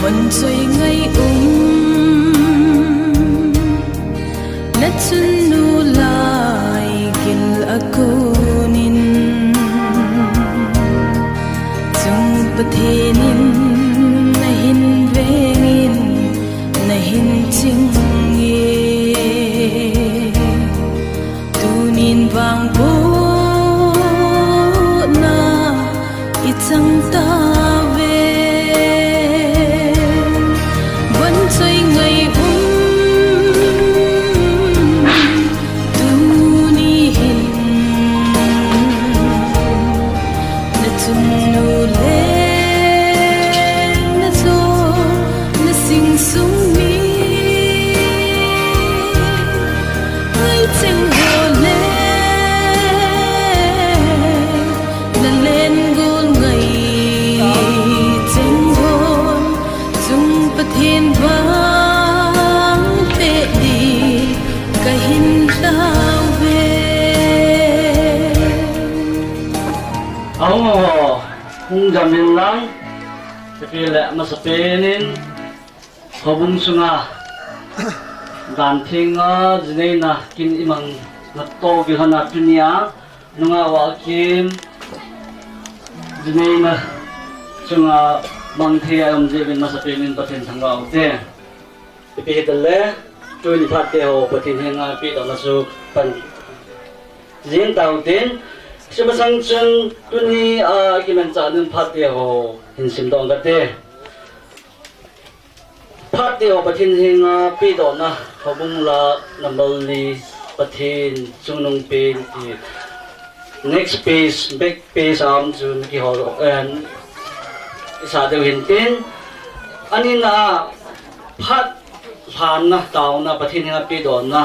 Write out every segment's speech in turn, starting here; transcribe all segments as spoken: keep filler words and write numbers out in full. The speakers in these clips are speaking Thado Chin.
Von choi ngai um, na chunnu lai gil a konin, chung Pathen in na hin vengin, na hin ching e. Tunin vangbohna i chang tauve. Von choi ngai um, tuni hin na chunnu le na cho, na sing sung mi ngai cheng ho le, na len gol ngai cheng hon, chung Pathen vang pe di ka hin tauve. Ahung ho, hung jam in lang, tapi le masapen in, Houbung sunga dan thenga, jineina kin i mang na to gilhana tunia, nunga wa kim, jineina chunga mang thei a um jeh in masapen in Pathen thangvah u te. Ipi hita le, tuni phat te ho Pathen henga pedohna chu pan jing tau tin, hiche masang chun tuni a kimanchah nun phat te ho hin simdoh kate. Phat te ho Pathen henga pedohna, Houbung la number li, Pathen chungnung pen ti. Next page, back page a um chun kihol, eh, i sa deu hin tin. Ani na phat lhanna, taona, Pathen henga pedohna,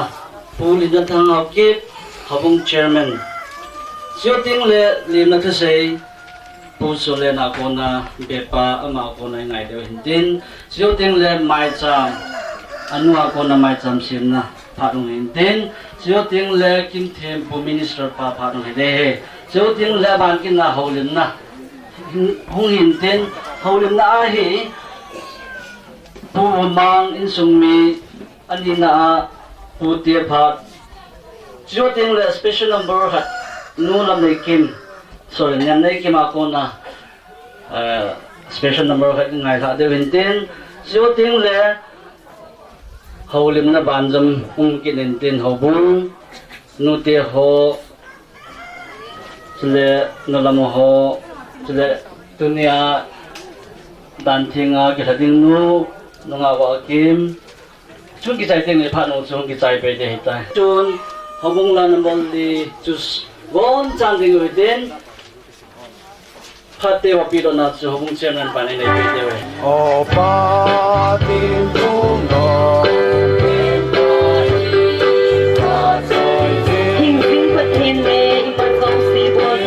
Pu Limchanthang Haokip, Houbung chairman. Chuteng le limna thusei, Pu Solen a kona bepa, ama kona i ngai deu hin tin. Chuteng le maicham, anu a kona maicham semna phat hung hin tin. Chuteng le Kimthempu minister pa phat hung hi dei he. Chuteng le aban kit na houlimna hung hin tin. Houlimna a hi Pu Vamang insung mi, ani na a Pu Tiaphat. Chuteng le special number khat, Nu Lamneikim, sorry, Nemneikim a kona, eh, special number khat i ngailha deu hin tin. Chuteng le houlimna banjom hung kit in tin, houbung, nute ho, chule nu lam ho, chule tunia dan thenga kilha ding nu, nunga wa kim, Chun kichai teng le phat nung chu hung kichai pei ding ahitai. Chun, Houbung la number li chu bonchan ding u hitin, phat te ho pedohna chu Houbung chairman pan anei pei diu ahi. O Pathen, Hingjing Pathen le imat jouse bol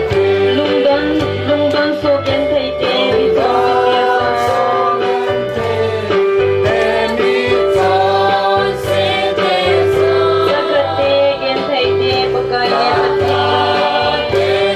te. Lungdon, lungdon soh genthei te, mi jouse te, genthei te, Pakai le Pathen.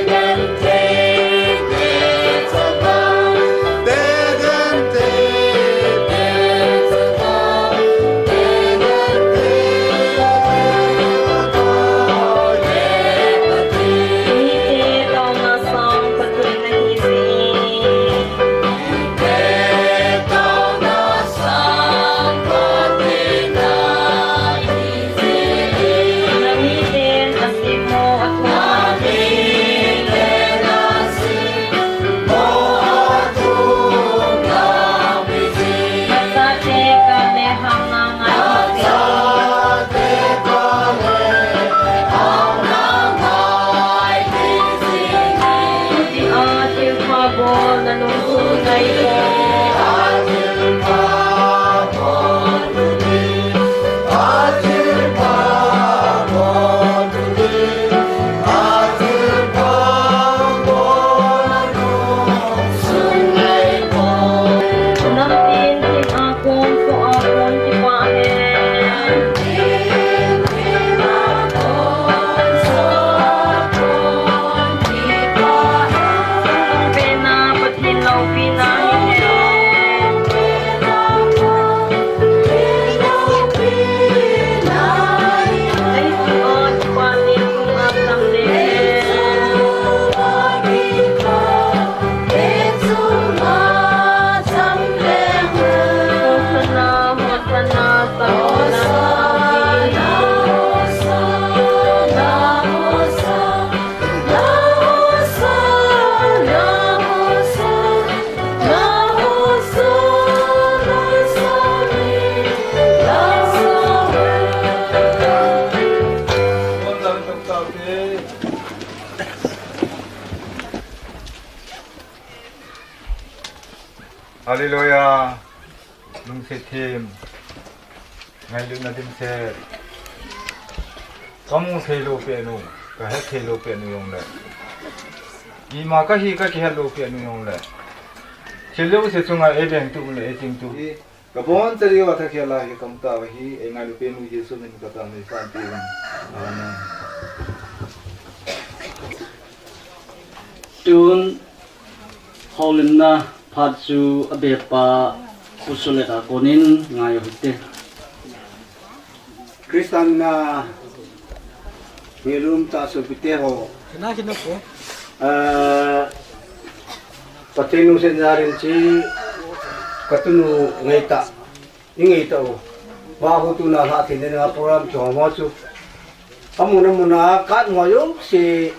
Hallelujah. Lungset them. Ngailutna dimset. Kamu thei lou penu, kahet thei lou penu jongle, ima kahi kakihet lou penu jongle, thil jouse chunga eibengtup le eichingtup hi kabonchauva thakhel a hi kaum tauve. Hi eingailu penu Jesu min in kathum e, Pathen. Amen. Tun houlimna phat chu abepa Pu Solet a konin ngai uhite. Christa mina ngailut tah sopite ho. Kina kina ko. Ah, Pathen lungset jal in chu katunu ngaitah, ingaitah u. Vahu tuna lhah thei ding a program chu hom ho chu. Amun amun a katmo jouse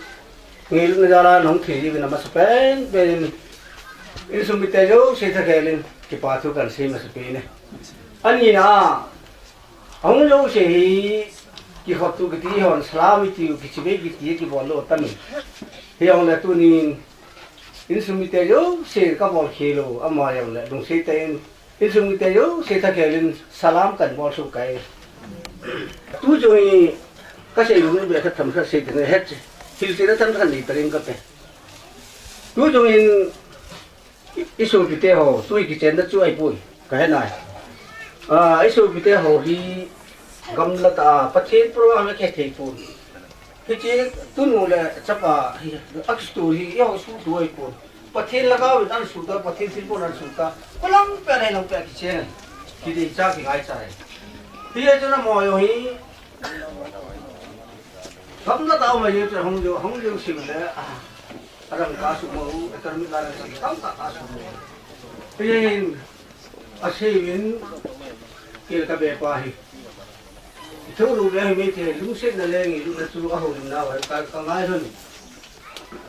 ngailutna jal a nahung thei jiuvin amasapen pen in, insung mite jouse thakhel in kipa thu kahin sei masapen e. Anina, ahung jouse hi kikhoptu kiti hon, salam itiu, kichibai kiti kibol lou tamin. Hijongle tunin insung mite jouse kabol khel u, ama jongle lungset tah in insung mite jouse thakhel in salam kahin bol soh kei. Tu jong hi kasei lou ni be khat tham khat sei ding ahi, hilchetna tham khat nei tarin kate. Tu jong hin i, isopite ho, tu hi kichenna chu ahipoi, kahe nai. Ah, isopite ho hi gamla tah a Pathen program a kithei pon. Hiche tunu le chapa hi, akisu hi, eiho suhtu ahipon. Pathen lhagao in asuhta, Pathen thilbol asuhta. Kolang pet le lang pet kichen. Kidei cha kingai cha. Hiche tuna mo jong hi, gamla tah a um a jong chu hung jong, hung jong sim le, ah, adang kasuh mo, economic la le sim, tam tah kasuh mo. Hiche hin, asei uvin, kei kabepa hi. Ithoh lou le hi mite, lungsetna le ngailutna chu ahoulimna uva ka, kangai lhon.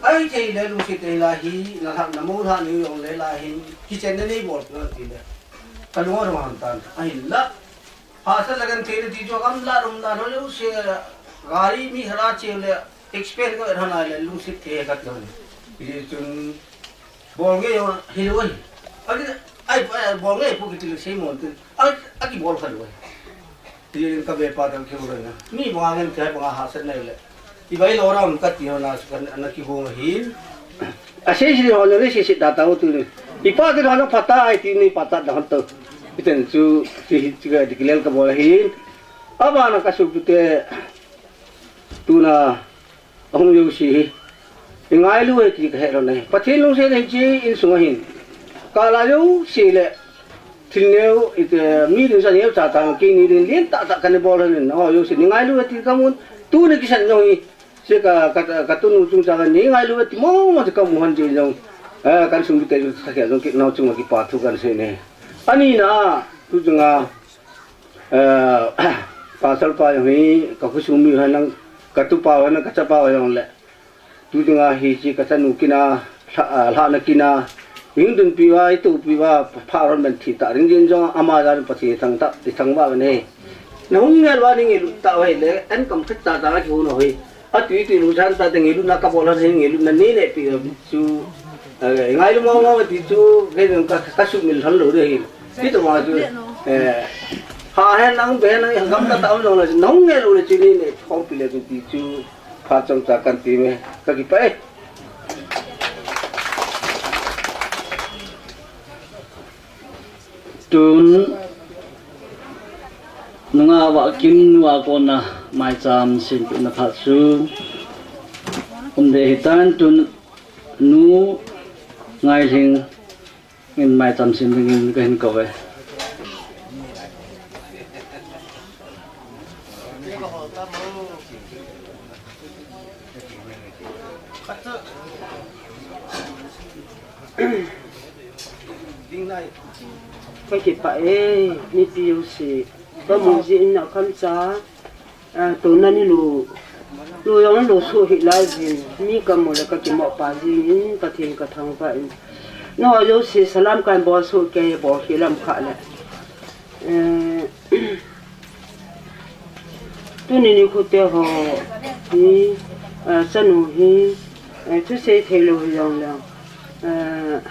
Ahithei le lungset tah in la hi, nalhah namo lhah nau jongle la hin, kichenna neibol pon tile, kalung ahang tan, ahinla. Hahsat le gentheina ti chu gamla lum la lou leu se, gari mi hara cheu le, expense ka vet hon a le lungset thei ka ti hon. Hichun bol ngei jong hilou ahi. Aki, ai, ai, bol ngei pu kiti le sei mon tin. A, akibol kha lou ahi. Tin kabepa tah keu le na. Mi banga genthei banga hahsatna le. Ibai lou ram kati hon a, kan, ana kihong ahin. Asei sei hon le sei sei da tau tu ni. Ipa tin hon phat a, ai tin ni phat a da hon tau. Iten chu, ti, ti ka declare kabol ahin. Abana kasopite tuna ahung jouse hi, ingailu e ti kahe lhon ahi. Pathen lungset ahi chu insung a hin. Kala jouse le thil neo, ite, mi ding sa neo cha cha, keini ding lentah tah kana bol lhon in, aho jouse, neingailu e ti kamun, tuni kisan jong hi, se ka, ka, katunu chungchang a neingailu e ti mong mong chu kamu lhon jeh jong, eh, ka insung mite jong, sakhi jong, kei nao chunga kipa thu kahin sei e. Anina, tu chunga, Eh, pasal pa jong hi, ka khosung mi ho nang, ka tupa ho nang, ka chapa ho jong le. Tu dinga hiche ka chanu kina, lha, ah, lhahna kina. Hung dunpi uva, itupi uva, pha ron ben thi ta ring jin jong, ama jan Pathen thangtah, ithangvah uve. Nahung ngel uva neingailut tah uva ahile, an kam khat tah tah kihou nau hi. Atui tui lungsan tah tah ngailutna kabol lhon hin ngailutna nei neipi chu, eh, ngailu mong mong ti chu, kei jong ka, ka sumil lhon lou ding ahi. Ti to ma chu, eh, ha hen lang be hen lang gamla tah a um jong le, nahung ngel u le chu nei nei khompi le ti chu, phat chomcha kahin ti e, kakipah e. Tun, nungah Vahkim nu a kona maicham sempehna phat chu um ding ahitan, tun Nu Ngailhing in maicham sem dingin kahin kou e. Kakipah e, mipi jouse. Kamu jeh in na kamcha, ah, tuna ni lu, lu jong lu su hi lai jin, mi kamu le kakimo pa jin in, Pathen kathangvah in. Nangho jouse salam kahin bol soh kei, bol khel lam kha le. Eh, tuni nikho te ho hi, eh, chanu hi, eh, thusei thei lou hi jong le, eh,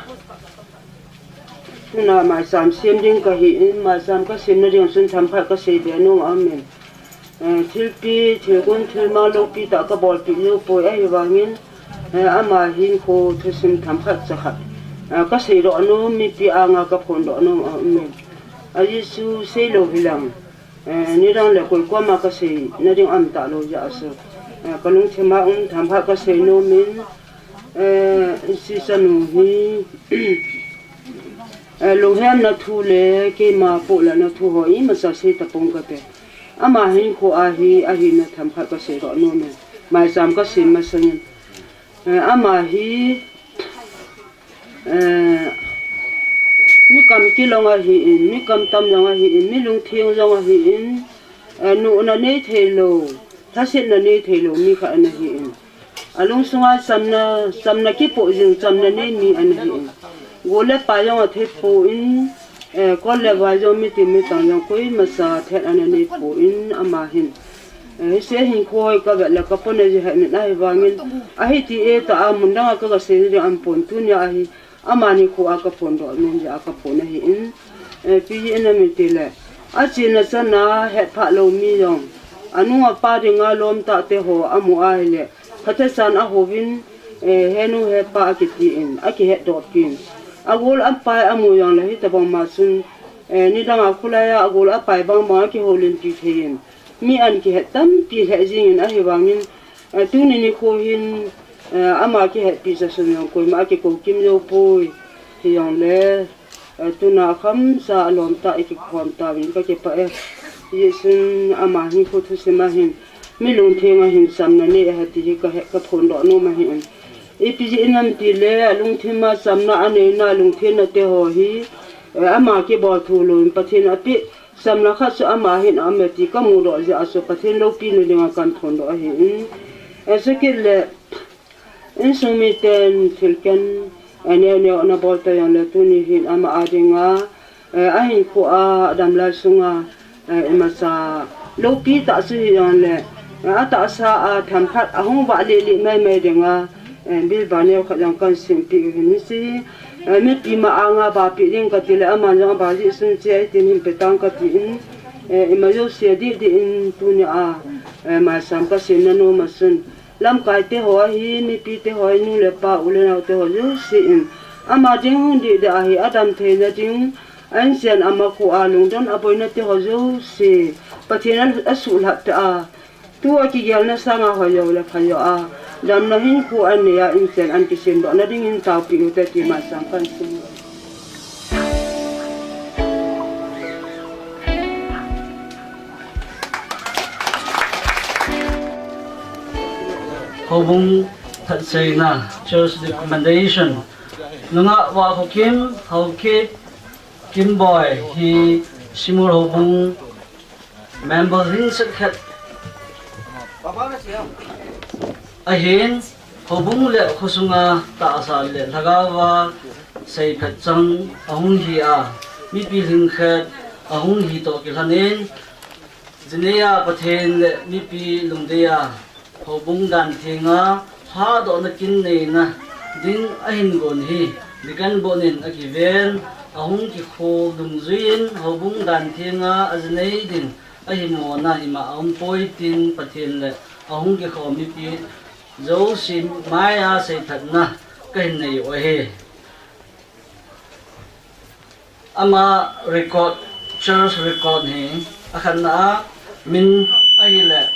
Tuna maicham sem ding kahi in, maicham kasem na ding chun themkhat kasei be nom aum in. Eh, thilpi, thilgon, thilmang loupi tah kabolpeh jou poi ahivangin, eh, ama hinkho thusim themkhat chakhat, eh, kasei doh nom, mipi anga kaphon doh nom aum in. Ajeh chu seilou hilang, eh, nidang le koi koma kasei na ding aum talou jeh a chu, eh, kalungthim a um themkhat kasei nom in, eh, hiche chanu hi, eh, lunghemna thu le keima pohlahna thu ho imacha sei tapong kate. Ama hinkho a hi, ahina themkhat kasei doh nom in. Maicham kasem masangin, eh, ama hi, eh, mi kamkil jong ahin, mi kamtam jong ahin, mi lungtheng jong ahin, eh, nohna nei theilou, lhasetna nei theilou mi khat ana hin. Alungsunga chamna, chamna kipoh jing, chamna nei mi ana hin. Gol le pai jong athei pon, eh, kol le vai jong, mitin mitang jong koimacha thet ana nei pon ama hin. Eh, hiche hinkho hi kavet le kapona ji het in ahivangin, ahiti e tah a mun danga kaga sei ding aum pon, tunia hi ama nikho a kaphon doh nom jeh a kaphon ahin. Eh, ipi jeh inem itile, achena chana hetphah lou mi jong, anu apa dinga lom tah te ho amu ahile, phatechan ahouvin, eh, henu hepa akitin, akihetdoh pin. Agol apai amu jongle hitobang ma chun, eh, nidanga khulai a agol apai bangbang akihoulimpi thei in. Mi an kihet tampi lheh jingin ahivangin, eh, tuni nikho hin, eh, ama kihetpi chasun jong koima akikou kim jou poi. Hijongle, eh, tuna khamcha alom tah a ikikhom tauvin kakipah e. Hijeh chun ama hinkho thusim a hin, mi lungtheng a hin chamna nei ahi ti hi kahet kaphon doh nom ahin. Ipi jeh inem itile, alungthim a chamna aneina, lungtheng na te ho hi, eh, ama kibol thu louvin Pathen apeh chamna khat chu ama hin aum e ti kamudoh jeh a chu Pathen loupina dinga kaphon doh ahin. Eh, chukit le, insung miten thilkhen, eh, neo neo ana bol ta jongle tuni hin ama a dinga, eh, ahinkho a adamlai sunga, eh, imacha loupi tah chu hijongle, eh, atahsa a themkhat ahung vah lih lih mai mai dinga, eh, bilba neo khat jong kahin sempeh u ahin, hiche, eh, mipi ma anga vahpeh ding katile, aman jong ava jeh chun hiche ahi tin hin pe tang katin, eh, ima jouse dih dih in tunia, eh, maicham kasem na nom a chun, lamkai te ho ahi, mipi te ho ahi, nu le pa, u le nao te ho jouse in, ama ding hung dih dih ahi, adam theina ding, a inchen ama kho a lungdon aboina te ho jouse, Pathen a, asuhlhap tah a, tu akigelna sanga hoi jou le pha jou a, damna hinkho anei a, inchen an kisemdoh na dingin taopeh u hite ti maicham kahin sem. Houbung phatseina, church recommendation. Nungah Vahkhokim Haokip Kimboi hi Shimul Houbung member lhingset khat ahin, houbung le khosunga tahsa le lhagaova seiphat chang ahung hi a, mipi lhingkhat ahung hi toh kilhonin, jinei a Pathen le mipi lungdei a, houbung dan thenga phatdohna kin neina ding ahin gon hi, Deacon Bon in akiven, ahung kikho dungjuiyin, houbung dan thenga ajinei ding ahimona ima aumpoi tin Pathen le ahung kikho mipi jouse maia seiphatna kahin nei u ahi. Ama record, church record hi, akhatna a min ahile,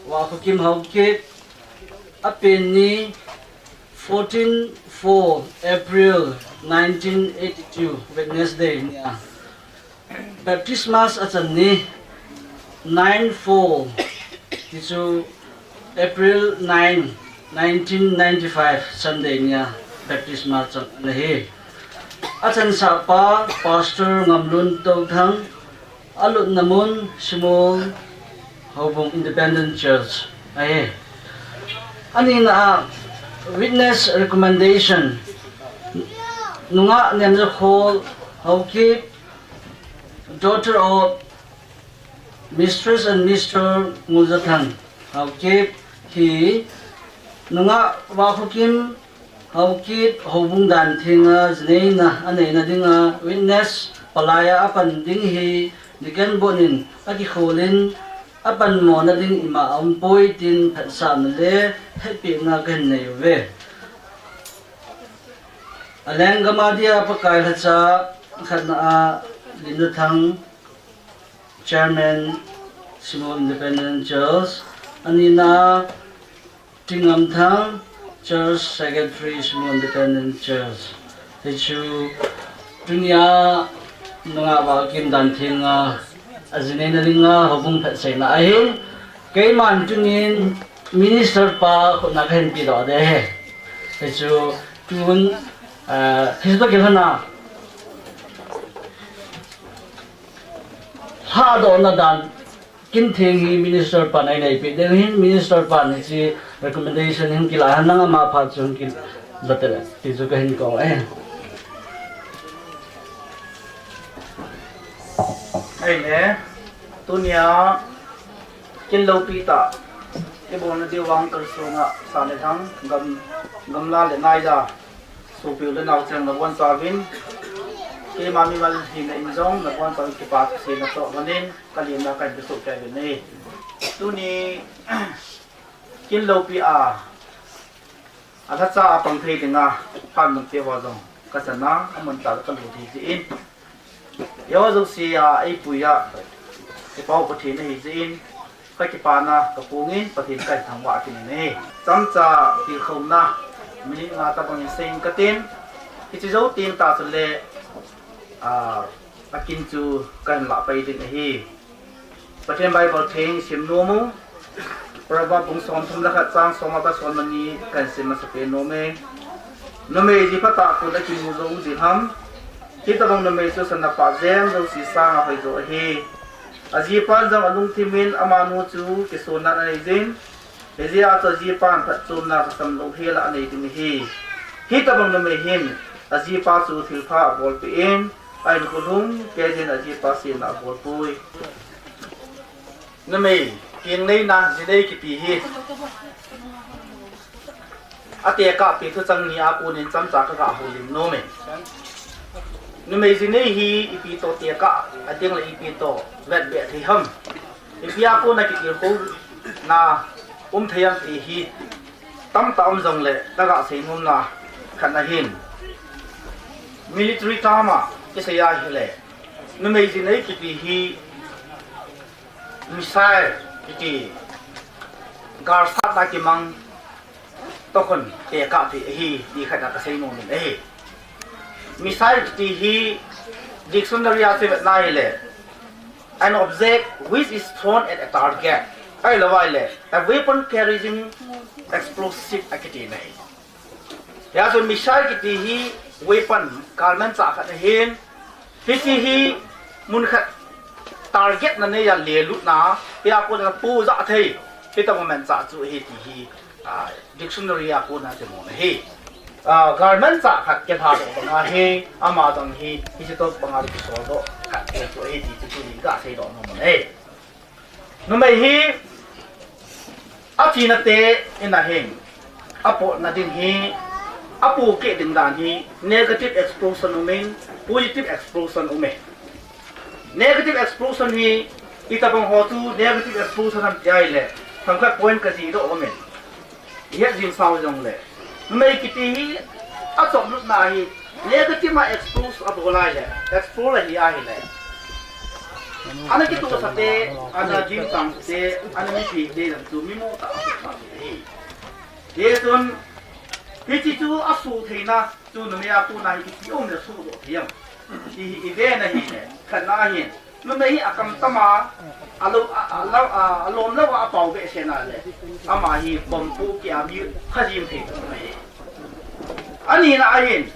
Vahkhokim Haokip, apen ni fourteen four April nineteen eighty-two, Wednesday nia. Baptisma achan ni nine four, tichu April nine, nineteen ninety-five, Sunday nia baptisma chan ana hi. Achansah pa Pastor Ngamlun Touthang, alutna mun Shimul Houbung Independent Church ahi. Anina a witness recommendation, Nungah Nemjakhol Haokip, daughter of Mistress and Mister Nguljathang Haokip hi Nungah Vahkhokim Haokip Houbung Danthenga jineina aneina dinga witness palai a apan ding hi Deacon Board in akikholin apanmona ding ima aumpoi tin phatsahna le hepina kahin nei uve. Aleng gam a dia Pakai lhacha khatna a Lindathang, Chairman, Simol Independent Church, anina Tingamthang, Church Secretary, Simol Independent Church. Hichu tunia nunga ba Kim Danthenga ajineina dinga houbung phatseina ahin, keiman tunin minister pa khutna kahin pedoh ding ahi. Hichu tun, eh, hichu toh kilhona lhadohna dan Kintheng hi minister pan a eineipeh ding ahin, minister pan hiche recommendation hin kila hen lang ama phat chu hin kila tele ti chu kahin kou e. Ahile, tunia kin loupi tah ibolna diu vang kalsonga sa le thang gam, gamla le naija, sopi u le naocheng nabonchauvin, keima mimal hina in jong nabonchauvin kipathu seina toh lhonin kalemna kahin pesoh kei uvin ahi. Tuni kin loupi a alhacha a pang thei dinga phat mun te ho jong kachana amun tah a kalut thei jeh in, eiho jouse a eipui a i Pa u Pathen ahi jeh in, kakipana kaphongin Pathen kahin thangvah kit in ahi. Chomcha tilkhouna minute nga tobang in seiyin katin, hiche jou teng tah chule, ah, akin chu kahin lah pai ding ahi. Pathen Bible theng sim nom u, Proverb bung somthum le khat chang som apat le som le ni kahin sim masapen nom e. Numei ji phatah a kon akimu jou ding ham? Hitobang numei chu sana pah jem jouse sanga hoijo ahi. Ajipan jong alungthimin amanu chu kisonna anei jin, hijeh a chu ajipan phatchomna kasam louhel a anei ding ahi. Hitobang numei hin ajipa chu thilpha abolpeh in, ahinkho lhung kei jin ajipa semna abolpoi. Numei kengneina jinei kiti hi atekahpi thuchang ni a konin chomcha kaga houlim nom e. Numei jinei hi ipi toh tekah a ding le ipi toh vetbeh thei ham? Ipi a kona kitilkhouna um thei ham ti hi tamtah um jongle kaga seinomna khatna hin, military term a kisei ahile, numei jinei kiti hi missile kiti galsatna kimang toh khun tekah thei ahi ti khatna kasei nomin ahi. Missile kiti hi dictionary a chu ivetna hile, an object which is thrown at a target, ahilou ahile a weapon carrying explosive akitina ahi. Hijeh chun missile kiti hi weapon, galmanchah khat ahin, hiche hi mun khat target na neiya lelutna, hia kona puja thei, hitobang manchah chu ahi ti hi, ah, dictionary a kona kimu ahi. Ah, galmanchah khat kilhadoh banga hi, ama dang hi, hiche toh banga kisoldoh khat chu ahi ti chu tuni kaseidoh nom e. Numei hi achena te in ahin, apotna ding hi, apohkeh ding dan hi negative explosion umin, positive explosion ume. Negative explosion hi itobang ho chu negative explosion ham ti ahile, themkhat point kajihdoh umin. Ihet jing sao jongle, numei kiti hi achomlutna hi negative a expose abol ahile, expose ahi ahile, ana kitohsate, ana jingchangsate, ana mipite jong chu mimo tah a sohsah ahi. Hijeh chun hiche chu asoh theina chu numei a kona hi iti um le sohdoh thei ham ti hi ivet na hile, khatna ahin, numei hi akam tam a, alou, a, a, lou, a, alom lou a apao behseh na le, ama hi bomb pohkeh a mi khajim thei tah ahi. Anina ahin,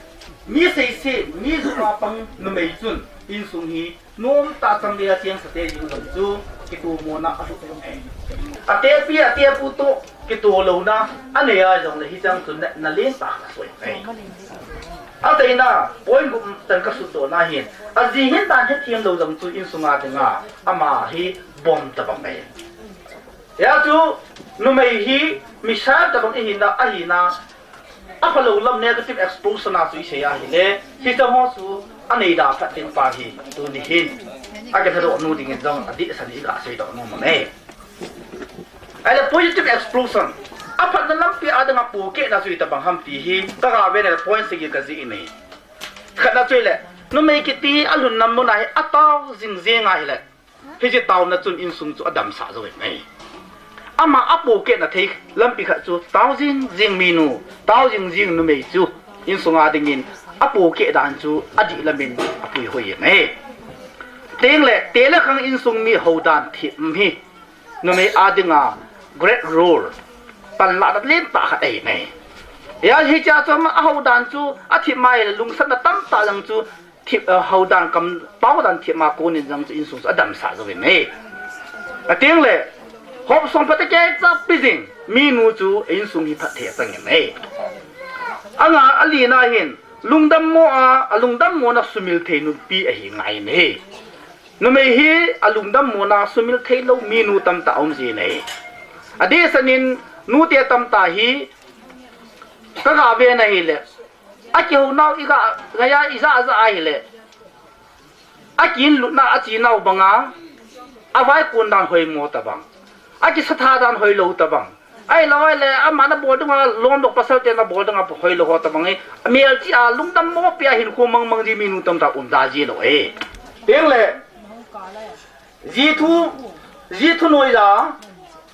mi seiset, mi juma pang numei chun insung hi nomtah a changlei a chengsate jing jong chu kitomona alhut jong ahi. Atepi atepu toh kitoh louna anei a jongle hicheng chun natna lentah asei ahi. Achaina point gup chan kasutdohna hin, aji hin dan hethem lou jong chu insunga dinga ama hi bomb tobang ahi. Hia chu numei hi missile tobang ihina, ahina, Aphalou lam negative explosion a chu isei ahile, hiche ho chu anei da phat ding pa hi tuni hin akithadoh nu dingin jong adehset in iga seidoh nom e. Ahile positive explosion, aphatna lampi a dinga pohkehna chu itobang ham ti hi kaga vet le point sagi kajih in ahi. Khatna chu ahile, numei kiti alhunna muna hi atao jing jing ahile, hiche taona chun insung chu adamsah jouvin ahi. Ama apohkehna thei lampi khat chu tao jing jing minu, tao jing jing numei chu insunga dingin apohkeh dan chu adih lamin apuihoi in ahi. Tengle, te le khang insung mi houdan thim hi numei a dinga great role, panlahna lentah khat ahi in ahi. Hijeh chun ahoudan chu athim ahile lungsatna tamtah jong chu thip, eh, houdan kam, paodan thim a konin jong chu insung chu adamsah jouvin ahi. Atengle, hop song phatecha pi jing minu chu insung hi phatthei achang in ahi. Anga, alina hin, lungdammo a, alungdammona sumil thei nupi ahi ngai in ahi. Numei hi alungdammona sumil theilou minu tamtah aum jin ahi. Adehset in nute tamtah hi kaga vet na hile, akihounau iga, ngaiya ija ja ahile, akinlutna achenau banga, avaikon dan hoimo tobang, akisatha dan hoilou tobang, ahilou ahile ama nabol dinga lomdoh, pasal te nabol dinga hoilou ho tobang hi, melchih a lungdammo pi a hinkho mangmang ji minu tamtah um da ji lou e. Tengle, ji thu, ji thu noiya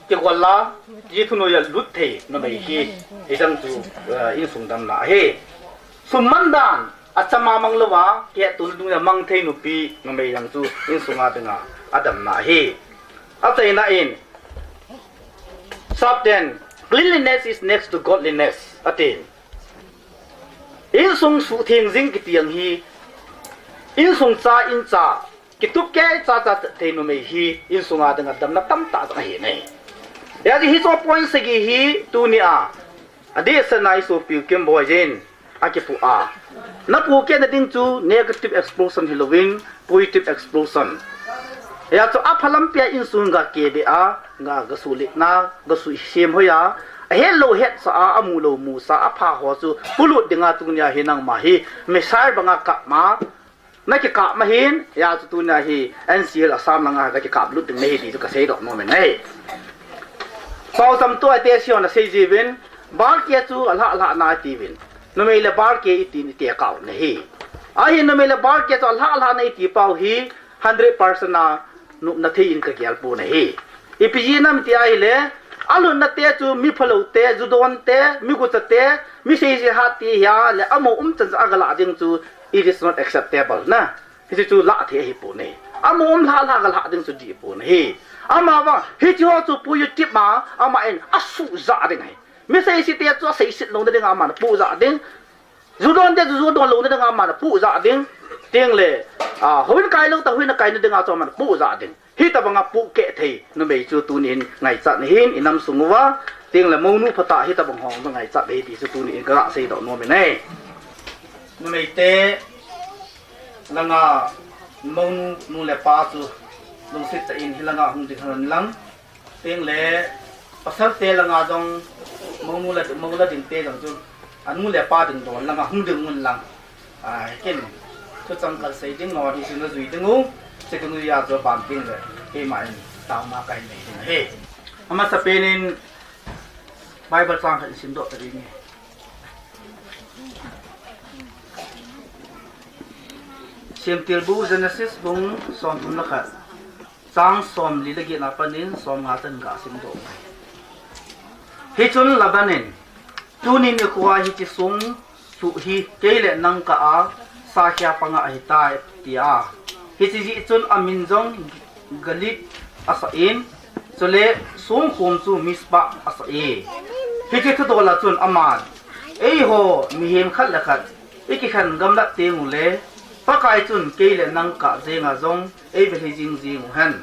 kigol a, ji thu noiya lut thei numei hi, hicheng chu, eh, insung damna ahi. Sum man dan achama mang louva, keh tun dunga mang thei nupi numei jong chu insunga dinga adamna ahi. Achaina in, Sapten, cleanliness is next to godliness, atin. Insung suhtheng jing kiti jong hi, insung cha, incha, kitup keicha cha thei numei hi insunga dinga damna tamtah jong ahi in ahi. Hijeh chun hiche point sagi hi tunia adehset a isopiu Kimboi jin akipoh a, napohkehna ding chu negative explosion hilouvin positive explosion. Hijeh chun apha lampi a insung ga kebe a, ga, gasuhletna, gasuhsem hoi a, ahetlou hetsah a, amulou musa, apha ho chu polut dinga tunia hi nangma hi missile banga kap ma, nakikap ma hin, hijeh chun tunia hi N C L Assam langa kakikaplut ding nahi ti chu kaseidoh nom in ahi. Paocham tu ate sion asei jiuvin, balke chu alhahlhah na atiuvin. Numei le balke itin itekah u ahi. Ahin numei le balke chu alhahlhah na iti pau hi hundred percent a nopna thei in kagel pon ahi. Ipi jeh ham iti ahile, alhunna te chu mi phalou te, ju don te, mi gucha te, mi seise hat te hia le, amaho umchan cha agalah ding chu, it is not acceptable na. Hiche chu lah thei ahipon ahi. Amaho um lhahlhah galah ding chu dihpon ahi. Amavang, hiche ho chu positive a, aman asuhjah ding ahi. Mi seise te chu aseiset louna dinga aman apuhjah ding. Ju don te chu ju don louna dinga aman apuhjah ding. Tengle, a, houin kailou tah houin akaina dinga chu aman apuhjah ding. Hitobanga pohkeh thei numei chu tuni hin ngaichat nahin inam sung uva. Tengle mounu phatah hitobang ho ngaichat nahi ti chu tuni in kaga seidoh nom in ahi. Numei te langa mounu nu le pa chu lungset tah in hilanga hung ding hen lang. Tengle pasal te langa jong mounu la, mou la ding te jong chu anu le pa ding don langa hung ding un lang. Ai, ken thuchang khat sei ding ngai, hichu najui ding u, hichu najui a chu ban tengle keiman taona kahin nei ding ahi. Amasapen in Bible chang khat isimdoh ta ding e. Semtilbu Genesis bung somthum le khat, chang somli le get na panin somnga chan gasimdoh. Hichun Laban in, tuni nikhoa hiche song suh hi kei le nang kah a sakhia panga ahitai, tia. Hiche jeh chun amin jong Gilead asah in, chule songkhom chu Mizpah asah e. Hiche thudol a chun aman, eiho mihem khat le khat ikikhen gamlat teng ule, Pakai chun kei le nang kah jenga jong eivelhi jing jing uhen.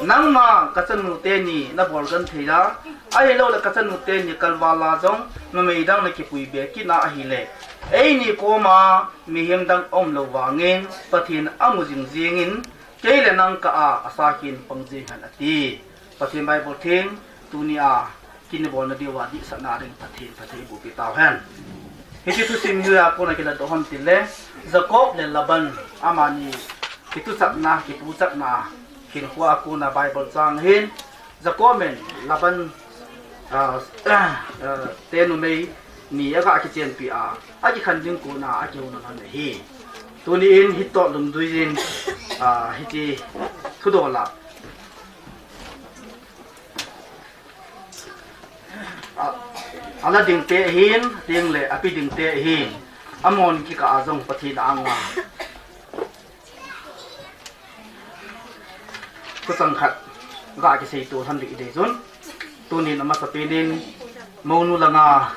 Nangma kachanu teni nabol genthei a, ahilouleh kachanu teni kalval a jong numei dang nakipui be kit a ahile, eini koma mihem dang aumlou vangin Pathen amu jing jingin, kei le nang kah a asakhin pang jing hen ati. Pathen Bible theng tunia kin ibolna diuva dihsahna ding Pathen phatthei eiboh peh tauhen. Hiche thusim hi a kona kilah doh ham tile, Jacob le Laban amani kituchatna, kituchatna, kinkhoa kona Bible chang hin, Jacob in Laban, ah, ah, te numei ni aga kichenpi a, akikhen ding kona akihou nalai ahi. Tuni in hitoh lungdui in, ah, hiche thudol a, a, ala ding te ahin, ding le api ding te ahin, amon kikah a jong Pathen anga. Thuchang khat ga kisei to lhon ding i dei chun. Tunin amasapen in, mounu langa,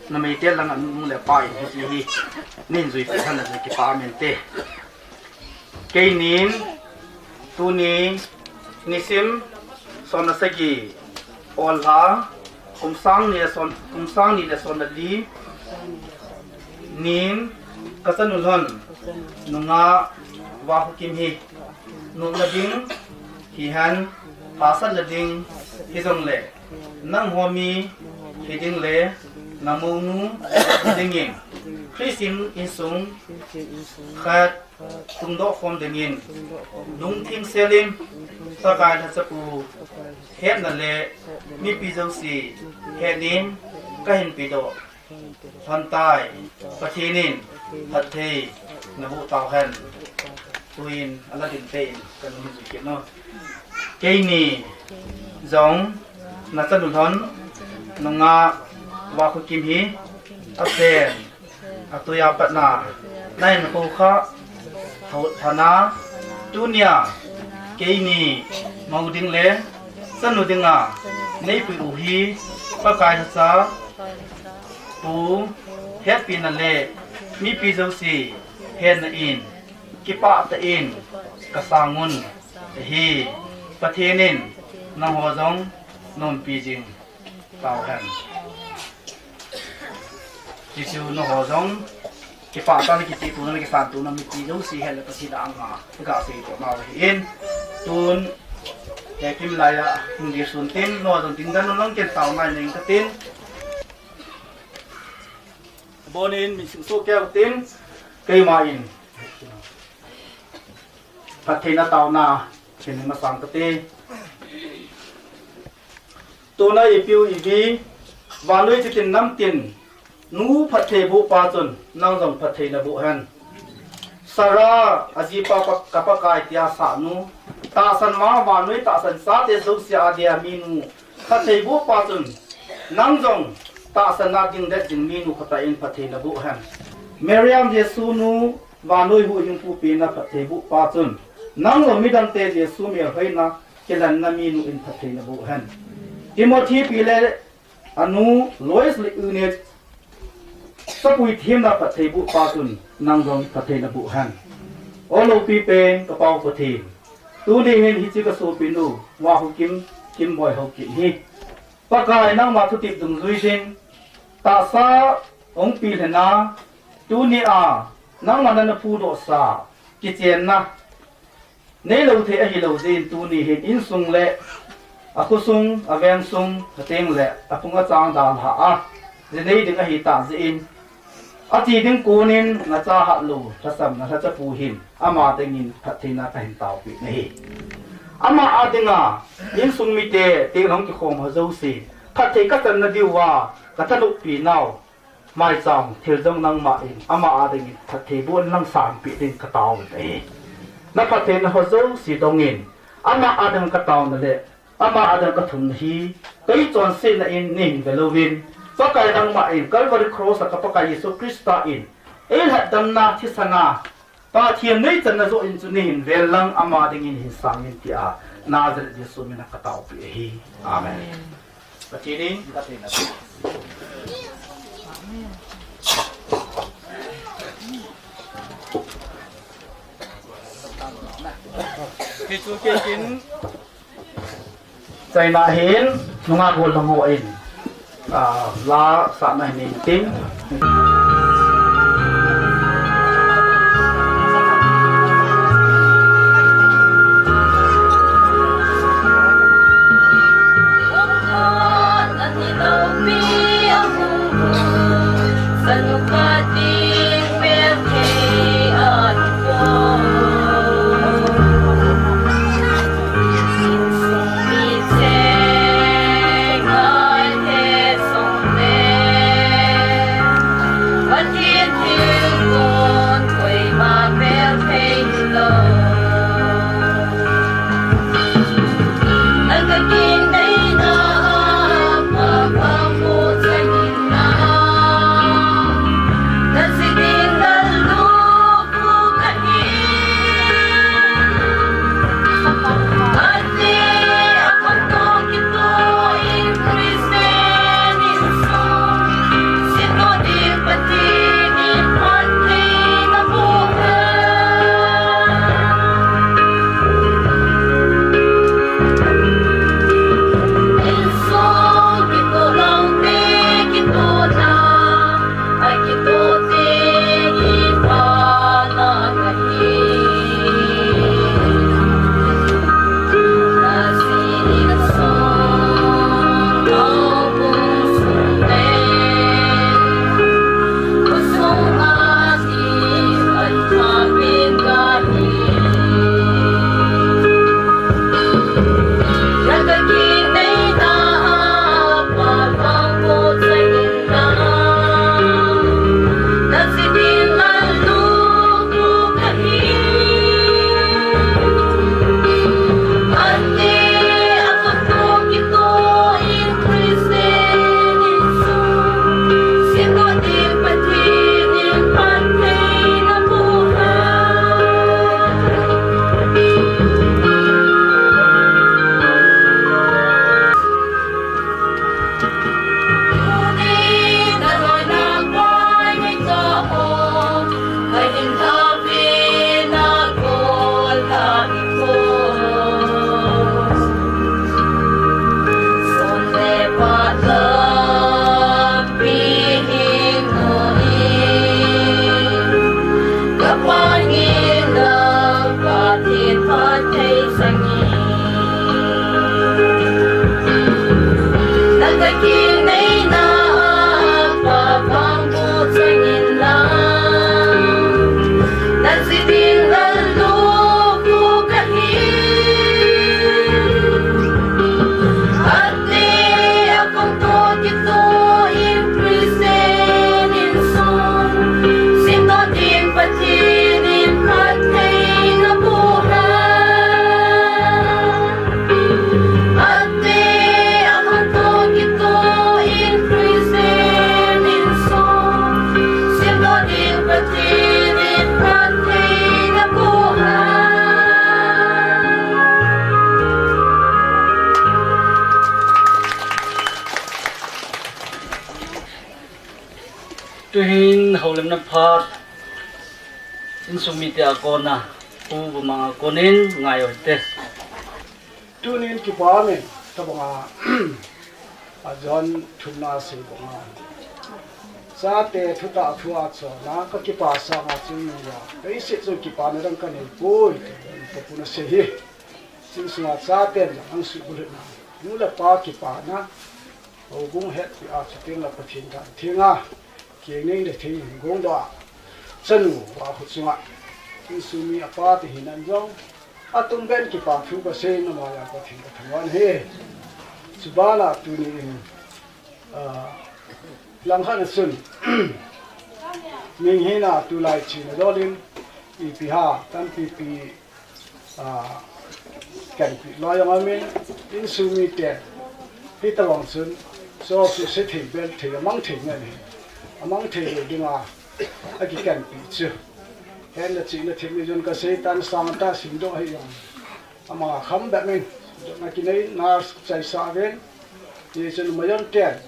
numei te langa nu le pa in hiche hi, nin jui pe lhon a jui kipa mente. Keinin, tuni, nisim, som le sagi, Ol lha, kum sang ni le som, kum sang ni le som le li, nin, kachanu lhon, nungah, Vakhukim hi, nopna ding, hihen, hahsatna ding, hijongle, nangho mi, hiding le, namounu, hiding in, Christian insung, khat, tungdoh khom dingin, lungthim selin, Pakai lhachapu, hetna le, mipi jouse, hetnin, kahin pedoh, lhontai, Pathen in, phatthei, naboh tauhen, tuin, ala ding te in, kanung jui kit no. Keini, jong, nachanu lhon, nungah, Vakhukim hi, asen, atui a patna, nahin khoukhah, tho-, thana, tunia, keini, mou ding le, chanu dinga, neipui u hi, Pakai lhacha, pu, hetpina le, mipi jouse, hetna in, kipah tah in, kasang un, ahi, Pathen in, nangho jong, nompi jing. Tauhen. Hichu nangho jong, kipah tah in kicheh tona, kisan tona, mipi jouse hile Pathen anga, gasei to nau ahin. Tun, eh, kimlai a, hung ding sun tin, nangho jong tin dan nang ken tao nai ning katin. Bonin, min sung so keu tin, keima in. Pathen a taona, ken masang kate. Tuna ipiu ivi, vannoi chitin namtin, nu phatthei boh pa chun, nang jong phatthei naboh hen. Sarah, ajipa pa, ka Pakai tia sah nu, tahsan vang vannoi tahsan chate jouse a dia minu, phatthei boh pa chun, nang jong, tahsan a ding det ding minu khat in phatthei naboh hen. Miriam Jesu nu, vannoi huhhingpu pen a phatthei boh pa chun, nang jong midangte Jesu melhoina, kilanna minu in phatthei naboh hen. Timothy pi le anu Lois le Eunice sapui themna phatthei boh pa chun nang jong phatthei naboh hen. O lopi pen ka Pau Pathen. Tuni hin hiche ka sopinu, Vakhukim, Kimboi Haokip hi. Pakai nangma thutep dungjui din, tahsa hung pilhen a, tuni a, nangma nana phudoh sa, kichenna, Neilou thei ahilou jeh in tuni hin insung le akhosung, avengsung, ateng le aphung achang dalha a, jinei ding ahitah jeh in, ache ding konin nacha hatlou, lhasam na lhachapu hin, ama dingin phattheina kahin taopeh nahi. Ama a dinga, insung mite, teng hung kikhom ho jouse, phatthei kachanna diuva, kathanoppi nau, Maicham, thil jong nangma in, ama a dingin, phatthei boh in nang sanpeh ding katao uve. Na phattheina ho jouse dongin, ama a ding kataona le, ama a ding kathumna hi, kei chonsetna in neihin velouvin, Pakai nangma in, Calvary Cross a ka Pakai Jesu Christa in, eilhatdamna thisan a, Pathen neichanna joh in chu neihin ven lang ama dingin hin sangin tia Nazareth Jesu min a kataopeh ahi. Amen. Pathen in, Pathen in. Hichu kei kin China hin, nungah gollhang ho in, ah, la sahna hin tin. Tuhin houlimna phat insung mite a kona, Pu Bumang a konin ngai u hite. Tunin kipa min, tabanga, a John thumna sei banga, chate thutah thu a chona ka kipa sanga chun nunga, ka isit chu kipana dang ka nei poi, ka puna sei hi. Chun sunga chaten jong ang suhbulhitna, nu le pa kipana, houbung hetpi a chuteng le Pathen dan thenga, keng nei le thei hin gongdoh a, chanu a khuchunga, insung mi apa te hinan jong, atum ben kipa thu ka sei na maya Pathen ka thangvah e. Chubana tuni in, ah, langkhat a chun, mihina tulai china dolin, ipi ham, tampi pi, ah, kanpi loi jong aumin, insung mite, hitobang chun, so su se thei bel thei, amang thei ngen hi, amang thei lou dinga, akikanpi chu. Henna chihna themna jong ka sei tan sang ta simdoh hi jong. Ama kham bep in, na kinei na chaisa ven, ti chun mayon ten,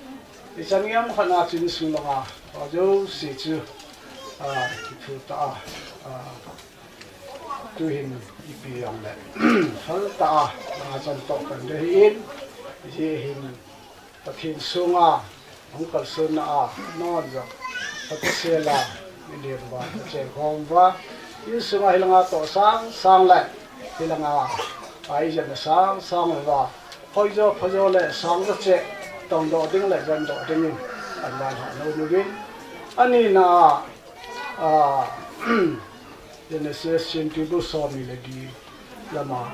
ichan ngiam khat na chun sung langa, pa jouse chu, ah, kithu ta a, ah, tuhin ipi jong le, phal ta a, na chan toh kan de hi in, je hin, Pathen sunga, hung kalsonna a, non jong, Pathen sela, milim va, Pathen khom va, insunga hilanga toh sang sang le, hilanga, ai jen le sang sang le va, hoijo, phajo le sang le che, tongdoh ding le, jandoh ding in, an van ha no nu vin, Anina, ah, Genesis chapter two, som ni le li lama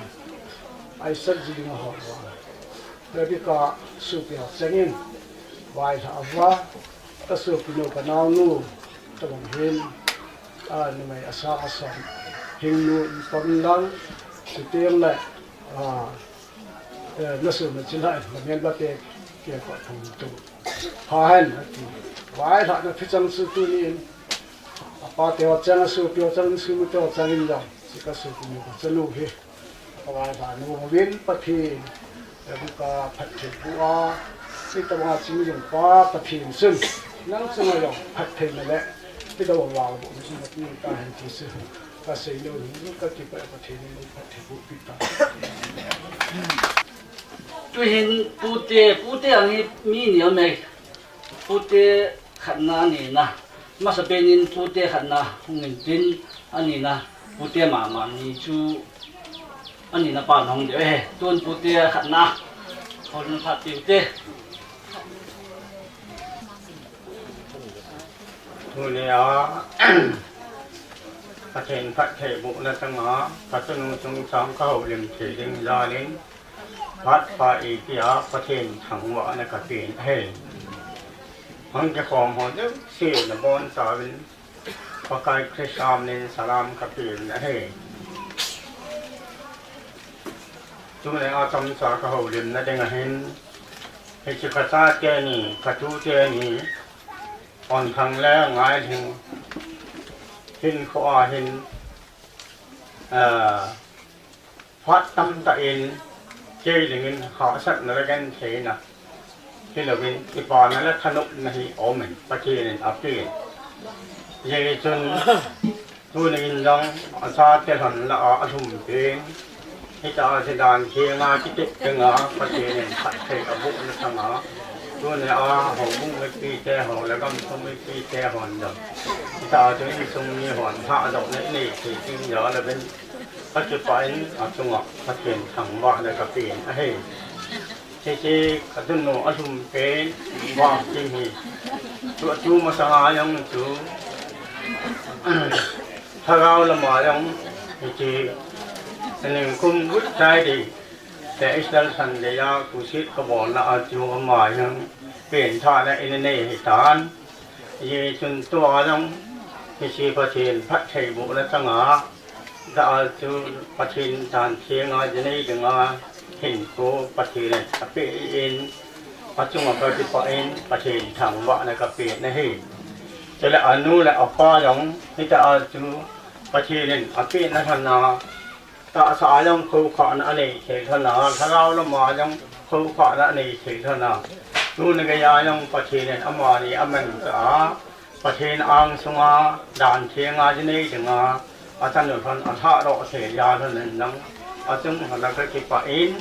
Isaac ji dinga houva, Rebecca sopi ho chengin vailhah uva, ka sopinu ka naonu tobang hin, ah, numei asang asom hingnu in pom lang, chuteng le, ah, eh, na sum na chilhah in, na melmate kiang kah thum tu. Pha hen, ati. Vailhahna phi chang chu tuni in, apa te ho chang, asopi ho chang, insung mite ho chang in jong, hiche ka sopinu ka chanu hi, ka vailhahna uvin Pathen, eh, ka phatthei boh a, hitabang a ching jing pa Pathen chun, nang chunga jong phattheina le, hitabang a bohna chu na pe tahen ti chu. Ka sei lou hi, ka kipah e, Pathen in phatthei boh pi ta. Tuhin pute, pute ang hi mi ni aume. Pute khatna anina. Masapen in pute khatna hung in tin anina. Pute mama ni chu anina pa hung ding ahi. Tun pute khatna. Hon phat pute. Tunia, Pathen phatthei bohna chunga, ka chanu chungchang ka houlim thei ding jalin, phat pha eipeh a Pathen thangvahna ka pen ahi. Hung kikhom ho jouse nabonchauvin, Pakai Christa min in salam ka pen ahi. Tunia chomcha ka houlimna ding ahin, hiche ka chate ni, ka tute ni, Onthang le Ngailhing hinkho a hin, ah, phat tamtah in, kei dingin hahsatna le gentheina hilouvin, kipana le thanopna hi aumin, Pathen in apen. Hijeh chun, tuni in jong, achate lhon lah a alhum pen, hitia chu dan thenga kitep dinga, Pathen in phatthei abohna chunga, tunia houbung mipite ho le gamsung mipite hon jong, hitia chu insung mi hon lhahdohna inei thei ding jal uvin, ka kipah in achunga Pathen thangvahna ka pen ahi. Hiche ka chanu alhum pen vang tin hi, tu, tu masanga jong chu, lhagao lama jong hiche, ningkum Good Friday le Easter Sunday a crusade ka bolna a chu ama jong pengthahna in anei ahitan. Hijeh chun tua jong hiche Pathen phatthei bohna chunga, tua chu Pathen dan thenga jinei dinga hinkho Pathen in apeh in, achunga ka kipah in Pathen thangvahna ka pen ahi. Chule anu le apa jong hitia chu Pathen in apehna lhon a, tahsa a jong khoukhahna anei thei lhon a, lhagao lama jong khoukhahna anei thei lhon a, tuni geiya jong Pathen in amani amanchah a, Pathen angsunga dan thenga jinei dinga, achanu lhon alhahdoh thei jal lhon in jong, achung lhon a ka kipah in,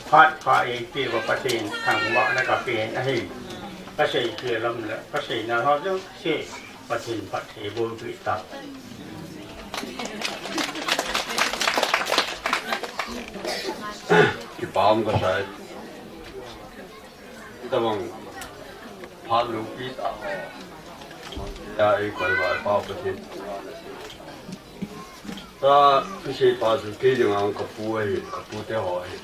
phat pha eipeh uva Pathen thangvahna ka pen ahi. Ka seipeh lam le ka seina ho jouse Pathen phatthei boh peh ta. Kipah um kasai. Tabang phat loupi tah ho, ya eikoi uva Pa Pathen, ta thusei pa chu kei dinga ka pu ahi, ka pute ho ahi.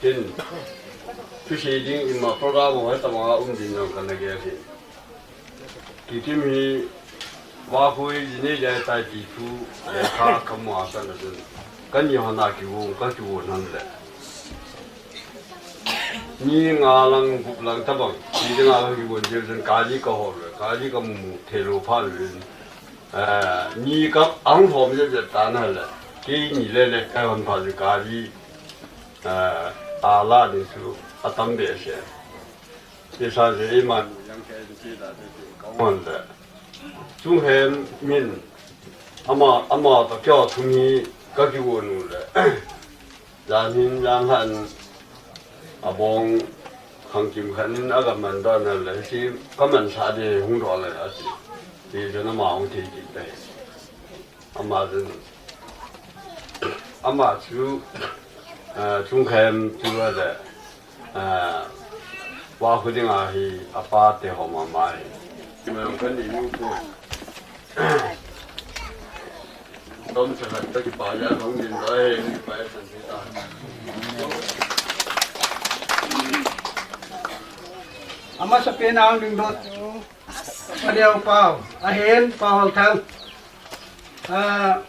Tin, thusei ding ima program ho tabang a um ding jong kana gel ahi. Kikim hi, Vahui jinei le tai ti thu, lekha kamu a sana chun, kani hon a kivon, ka kivon hon le. Ni nga lang, gup lang tabang, ni nga lang kivon jeh chun gari ka hol le, gari ka mu mu thei lou phat le. Eh, ni ka ang thom jep jep tan le. Kei ni le le ka hon phat le gari, eh, a la ni chu atam behseh. Kisa je iman yang ke ti la te ti ka hon le. Chunghem min ama, ama toh keiho thum hi ka kivon u le. Jan hin jan han abong khangkim khat in aga man doh na le, hiche ka mansah ding hung doh le ati. Ti chun ama hung thei kit tai. Ama chun, ama chu, ah, Chungkhem chu ale, ah, Pa khu dinga hi, apa te ho mama hi. Kimang kan ni nu ko. Tom sa khat ta kipa ja hong din da he, kipa ja san ta. Amasapen a hung ding doh chu, Aneo Pau, ahin Pau Halthang. Ah,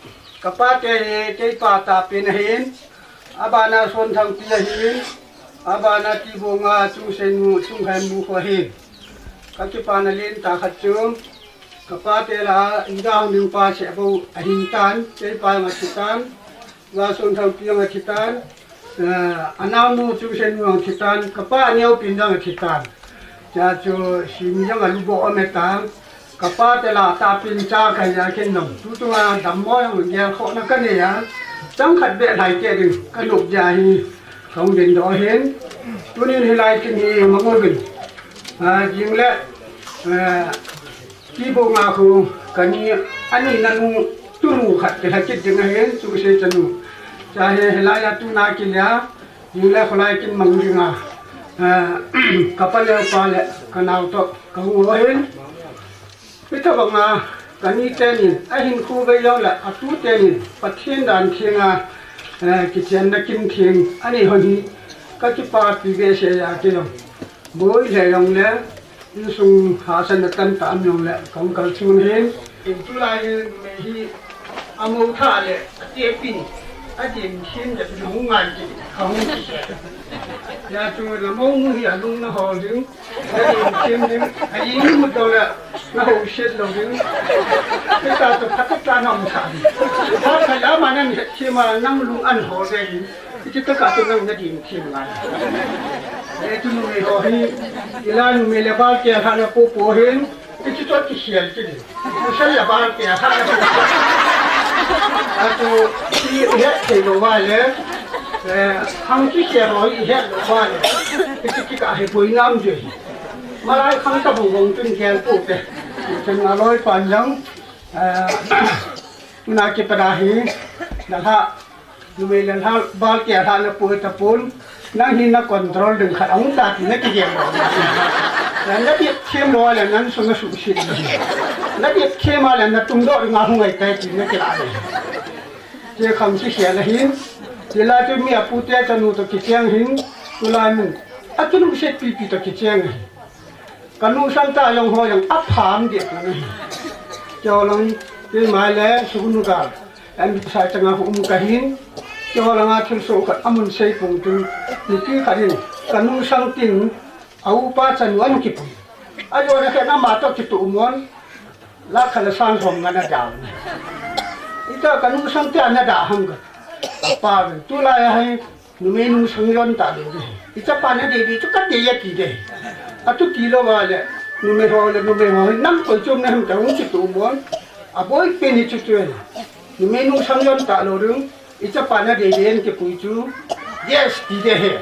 kapa te hi, kei pa tahpen ahin, abana Sonthangpi ahin, abana Tibonga Chungseinu, Chungkhemnu kho ahin. Ka kipana lentah khat chu, kapa te lah a, Inga Hungning pa seh bou ahin tan, kei pa jong athi tan, Sonthangpi jong athi tan, eh, anaonu Chungseinu jong athi tan, kapa Aneopen jong athi tan. Hijeh chun, simi jong alubo um e tan, kapa te lah tahpen cha kahi a ken jong. Tuchunga dammo jong gelkhohna kanei a, chang khat beh lhai kit ding, kanop jeh a hi, kahung ding doh ahin. Tunin hilai kin hi mang uvin. Ah, jing le, eh, Tibonga khu, kani, ani nanu, tunu khat kilha kit ding ahin, Chungse chanu. Cha hi, hilai a tuna kilia, jing le kholai kin mang dinga, eh, kapa le kapa le, kanao toh, kahung u ahin. Hitobang a, kani tenin, ahinkho vei jong le, atu tenin, Pathen dan thenga, eh, kichenna kin theng, ani hon hi, kakipapi behseh a kei jong. Boi le jong le, insung hahsatna tamtah um jong le, kahung kalson ahin. Tulai hi, numei hi, amou thah le, atepin, adin thim le, hung ngai kit, kahung kit. Hijeh chun, namounu hi, alung nahol ding. Nadin thim ding, a-in mut lou le, nahouset lou ding. Hitia chu phatah a naum sah ding. Phat khat le ama nahet thim a, nang lung ahin hol ding. Hiche tokah chu nang nadin thim ngai. Eh, tu numei ho hi, ila numei le val kihahna popo hin, hiche chu akikhel kit ding. Pasal le val kihahna popo. Atu, ihet thei lou va le, eh, hung kikhel ho hi ihet lou va le. Hiche kikah hi boina um jeh hi. Malai khang tabang bang chun gel pou te. Chun aloi pan jong, eh, na kipat a hi, nalhah, numei le lhah, val kihahna poi tapon, nang hi na control ding khat ahung ta ti na kigel lou. Na dep them lou le nang sung na suhset. Na dep them a le na tungdoh ding ahung ngai tai ti na kilah le. Che khang kikhel ahin, chulai chu mi apu te chanu toh kicheng ahin, tulai mun, akilungset pipi toh kicheng ahin. Kanu sangtah jong ho jong apham deh pon ahi. Keiho lang, keima le, Sugnu gal. An sai changa hung um kahin. Keiho langa thilsoh khat amun sei pon tin. Nupi khat in, kanu sang tin, a upa chanu ana kipui. Ajona khen ama toh kitoh mon. Lakh khat le sang som nga nadah. Ita kanu sangtah nadah ham ka. Apa, tulai a hi, Numei nungsang jon talou ding. Ichapa nadei dei chu kadei ati ding. Atu tilou va le, numei ho le, numei ho, nang koi chom nahim ta hung kitoh mon. Aboi pen hi chu chu. Numei nungsang jon talou ding. Ichapa nadei dei in kipui chu. Yes, ti ding ahi.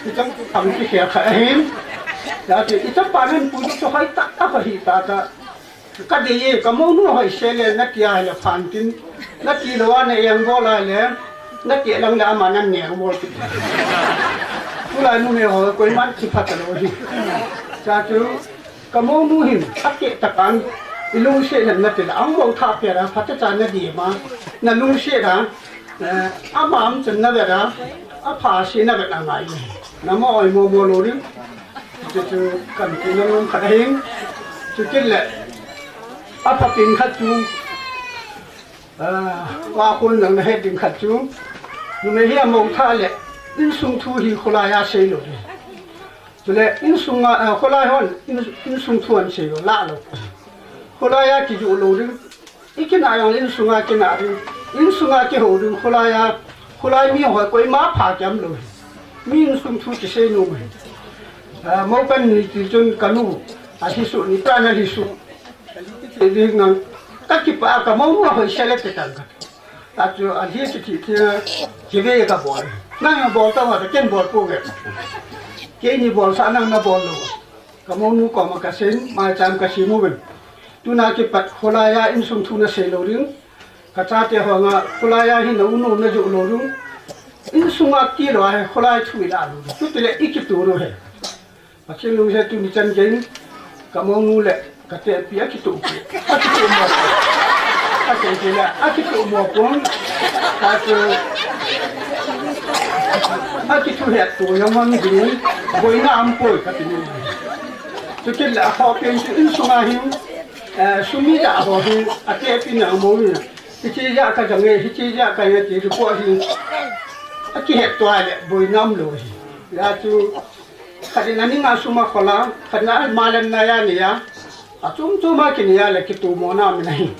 Ichang chu khang kikhel khat ahin. Ati, ichapa nahin pui chu hoitah a, hoitah a. Kadei e, kamounu hoise le, nati a le phan tin, nati lou a na engbol a le, nati lang le ama nan engbol kit. Tulai numei ho koiman kiphat lou hi. Cha chu, kamounu hin, ati tapan, ilungset le nati le, ang mo tha pe ra, phat cha nadei ma, nalungset a, Eh, ama um chun navet a, apha se navet angai. Namo oi mo mo lou ding. Chu chu kan ti nom nom khat ahin. Chukit le. Apha pen khat chu. Ah, pa khun jong nahet ding khat chu. Numei hi amo tha le. Insung thu hi kholai a sei lou ding. Chule insunga, ah, kholai hon, in, insung thu ahin sei lou, lah lou. Kholai a kijoh lou ding. Ikinah jong le insunga kinah ding, insunga kihou ding, kholai a, kholai mi ho koima pha kiam lou. Mi insung thu kisei nom ahi. Ah, mo kan ni ti chun kanu, alhi suh ni ta nalhi suh. Ti ding nang, kakipah a kamounu hoise le ti tang ka. Atu alhi kithi thi, kive kabol. Nang bol ta ma ta ken bol pou ve. Keini bolsah nang nabol lou. Kamounu koma kasei, maicham kasei mo ven. Tuna kipat kholai a insung thu nasei lou ding. Kachate ho nga kholai a hi na u nu najoh lou ding. Insunga tilou a hi kholai thu ilah lou ding. Chutile ikitoh lou hi. Pathen lungset tuni chan geiyin, ka mounu le ka tepi akituh pi. Akituh mo. Akei ti le, akituh mo pon. Ka chu, akithuhet to jong mang ding, boina aumpoi kati nom. Chukit le akhoh pen chu insunga hin, eh, sumi ja ho hin, atepi na mounu. Hiche ja ka jang e, hiche ja ka jang e ti report hin. Akihet to le, boina umlou hi. Hijeh chun, khat in aning a sum akhol a, khat in amalam na ja nei a, achom chom a kinei a le kitomona min ahi.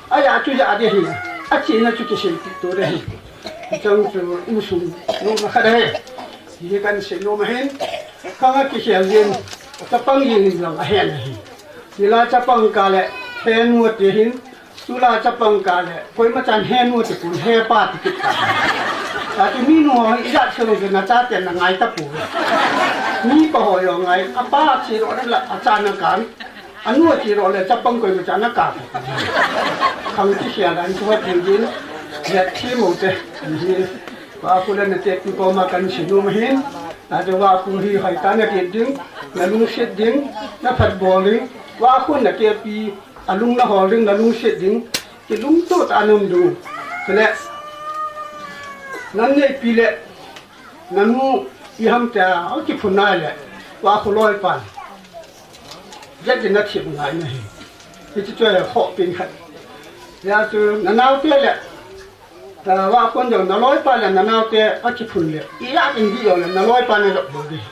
Aja chu ja ding ahi, achena chu kiseipeh to ding ahi. Hicheng chu insung nom khat ahi. Hi kahin sei nom ahin, khang a kikhel jin, chapang jing in lang ahen ahi. Tila chapang kah le, henu ati hin, Tula chapang kah le, koima chan henu ti pon, hepa ti kit ta. Ati minu ho hi ijat se lou jong na chaten na ngai tapouve. Mipa ho jong ngai, apa che lou le la, acha na kan. Anu che lou le, chapang koima chan na kan. Khang ti sia dan chu ha ti din, ya thi mo te. Hi, Vakhu le natepi koma kahin sei nom ahin. Ati Vakhu hi hoitah na ti ding, na lungset ding, na phatbol ding. Vakhu natepi, alung na hol ding, na lungset ding, kilungtoh tah a na um ding. Chule, na neipi le, na nu iham tia, akiphun nai le, Vakhu loipan. Jet din na thip ngai na hi. Hichu chu ahi khoh pen khat. Hijeh chun, na naote le, eh, Vakhu jong na loipa le, na naote akiphun le. Ijat in dih jong le, na loipa na jop bou ding.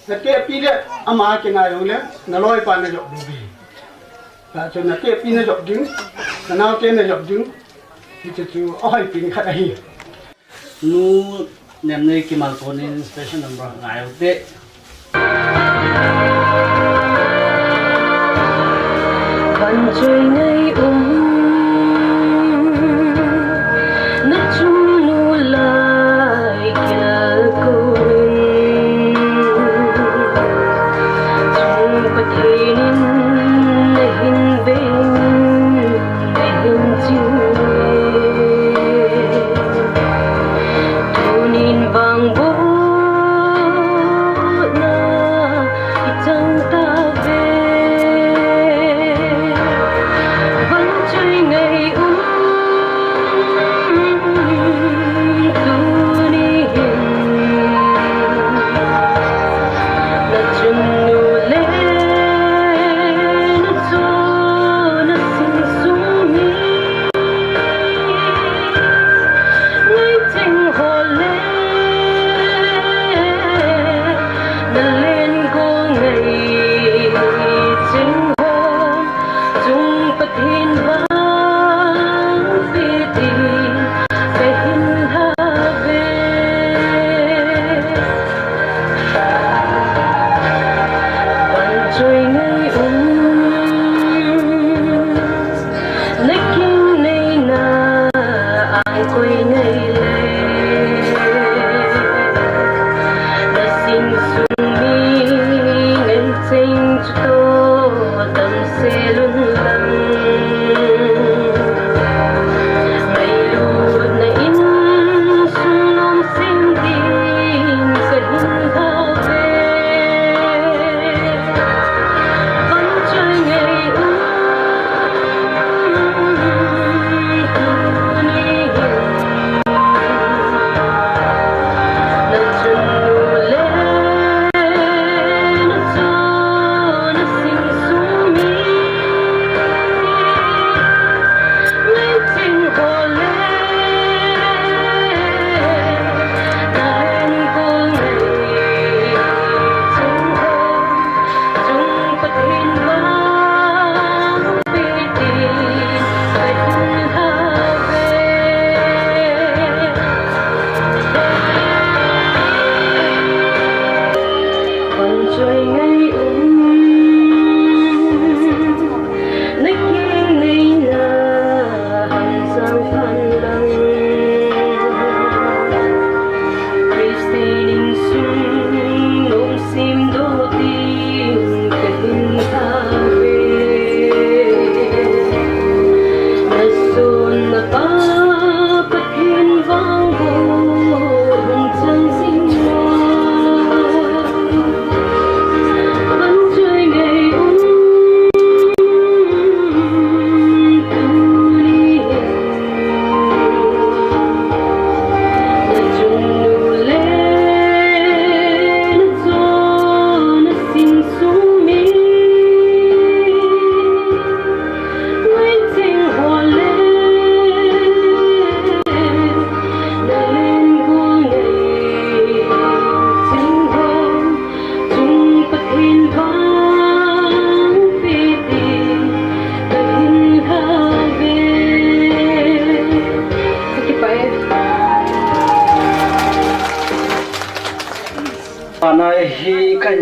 Natepi le, ama kinai jong le, na loipa na jop bou ding. Hijeh chun natepi na jop ding, na naote na jop ding, hiche chu ahoi pen khat ahi. Nu Nemnei Kimalpon in special number ngai u te. Kan choi ngai um, na chungnung lai kial ko in. Chung Pathen in na hin veng, na hin ching e. Tunin vangbohna i chang tauve. Van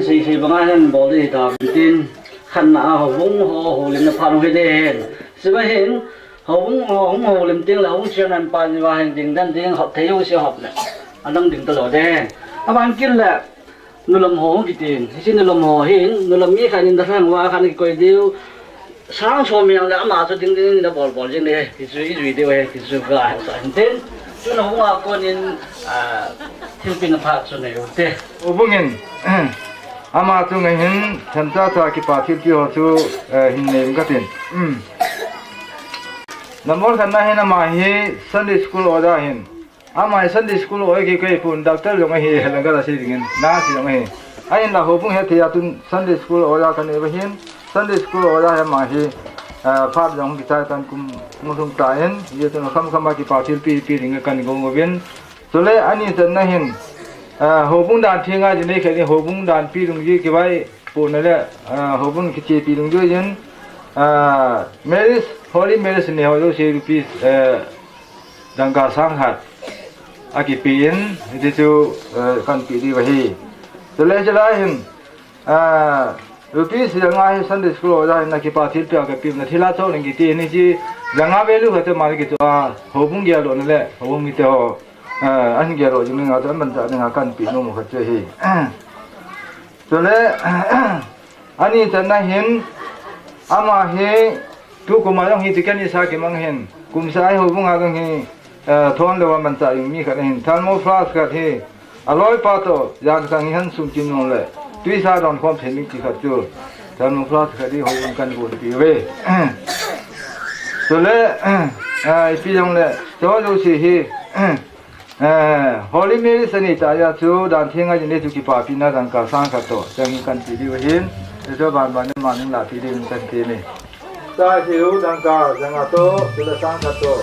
Sei sei banga hin bol ding hitam tin, khatna a houbung ho houlimna phat hung hi ding ahin. Sibang hin houbung ho hung houlim ding le houbung chairman pa ni va hin ding dan ding hop thei u si hop le. Adang ding ta lo ding. Aban kit le nulam ho hung kitin. Hiche nulam ho hin nulam mi khat in da sang va khat kikoi diu. Sang som jeng le ama chu ding ding in da bol bol jing le. Hichu i jui diu ahi, hichu ka sa hin tin. Chu na hung a kon in, ah, thilpina phat chu nei u te. Houbung in, ama chunga hin, thancha cha kipa thilpi ho chu, eh, hin nei ung katin. Um. Number khatna hin ama hi Sunday school oja ahin. Ama hi Sunday school oja kikoi pon, doctor jong ahi, langa la sei dingin, nurse jong ahi. Ahinla houbung hethei a chun Sunday school oja kanei uva hin, Sunday school oja hi ama hi, eh, phat jong kichai tan kum hung lhung tan, hijeh chun kham kham a kipa thilpi pe ding kan gong uvin. Chule ani channa hin, eh, houbung dan theng a ji nei khat in houbung danpi dungjui kivaipohna le, eh, houbung kichepi dungjui in, eh, marriage, holy marriage nei ho jouse rupees, eh, dangka sang khat akipe in, hiti chu, eh, kan pe diu ahi. Chule chulai hin, eh, rupees janga hi Sunday school oja hin akipa thilpi a kape na thilha chon in kiti ni chi janga value khat chu mal kitu a, houbung gel lona le houbung mite ho, eh, ahin gel lo jing dinga chu aman cha dinga kan pe nom u khat chu ahi. Chule, ani channa hin, ama hi, tukum a jong hi, tiken isa kimang hin, kum sa a houbung a jong hi, eh, thon lou a manchah jing mi khat ahin, thermo flask khat hi, aloipa toh, jan sang hi han sum kin jong le, tui sa don khom thei mi ti khat chu, thermo flask khat hi houbung kan gon pi uve. Chule, eh, ipi jong le, chu jouse hi, Eh, Holy Mary Sunday tah a chu dan theng a ji nei chu kipapina dangka sang khat toh, chang hi kan pe diu ahin, chu ban ban in maning la pe ding kan ti ni. Sa hiu dangka janga toh, chule sang khat toh.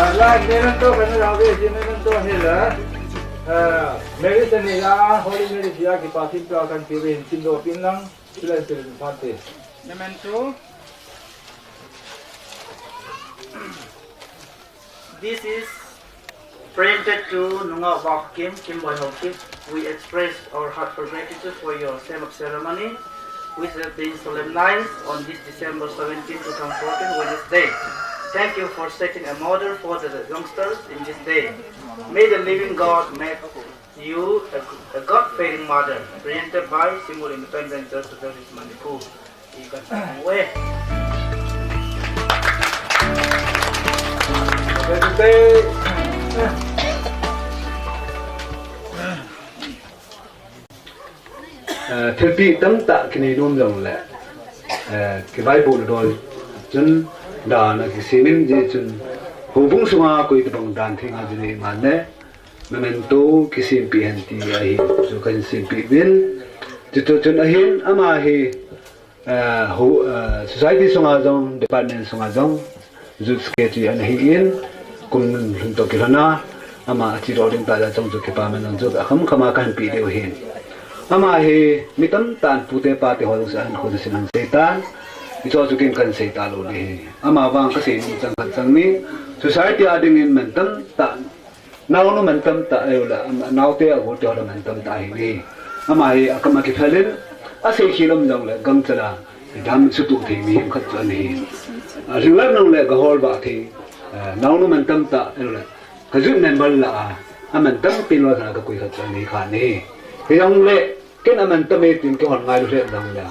Ah, la, memento kan la ve, memento hi la. Ah, Mary Sunday a, Holy Mary Sunday a kipa thilpi a kan pe uve hin simdoh pin lang, chule chule phan te. Memento. This is presented to Nungah Vakim Kimboi Haokip. We express our heartfelt gratitude for your send-off ceremony, which has been solemnized on this December seventeenth, two thousand fourteen, Wednesday. Thank you for setting a model for the youngsters in this day. May the living God make you a, a God-fearing mother, presented by Simul Independent Church Service Manipur. Ikan uwe. Eh, thilpi tamtah kinei nom jong le, eh, kivaipohna dol chun dan a kisem in, hijeh chun houbung sunga koi tabang dan theng a ji nei man le, memento kisempeh hen ti ahi, chu kahin sempeh uvin. Chuti chun ahin, ama hi, eh, ho, eh, society sunga jong, department sunga jong, Youth Secretary ana hi in, kum lhun toh kilhon a, ama achedoh ding tah jeh chun chu kipa man jong chu akham kham a kahin pe diu ahin. Ama hi mi tamtah in pute pate ho jong chu ahin kho chu sin ahin sei tan, hichu chu ken kahin sei talou ding ahi. Ama vang kasei nom chang khat chang ni, society a dingin man tamtah, naonu man tamtah, ahilou le, ama, naote agol te ho le man tamtah ahi ni. Ama hi akam a kiphel in, asei khel um jong le, gangchal a, dam sutoh thei mihem khat chu ana hi. Alhinglel jong le, gahol vah thei, eh, naonu man tamtah, ahilou le, ka youth member lah a, aman tampi lou lhan a kakoi khat chu ana hi kha ni. Hijong le, ken aman tam e tin kihon ngailu lheh jong le,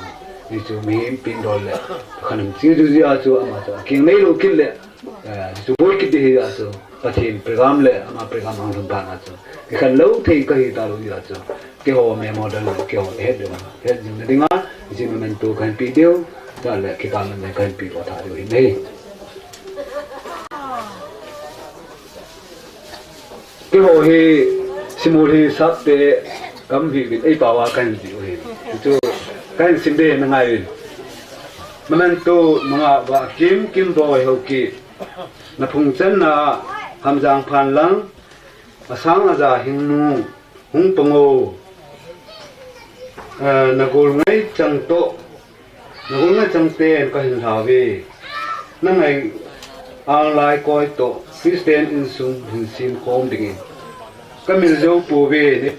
hichu mihem pindol le, khanam chi chu jeh a chu ama chu akeng neilou kit le, eh, chu boi kit ding ahi a chu, Pathen program le ama program ahung lhun phat a chu, kikhen lou thei kahi talou jeh a chu, keiho member le keiho het ding, het jing na dinga, hiche memento kahin pe diu, chule kipa man le kahin pe lou tha diu ahi. Keiho hi, Simul hi sapte kam hi uvin, eipao a kahin ji u ahi. Chu kahin sim ding ahi, na ngai uvin. Memento, Nungah Vakim Kimboi Haokip. Na phung channa Hamjang Phanlang, asang aja hingnu, hung pang o. Eh, na gol ngai chang to, na gol ngai chang ten ka hin hau ve. Na ngai ang lai koi to, Christian insung hin sin khom dingin. Ka mil jo po ve ni.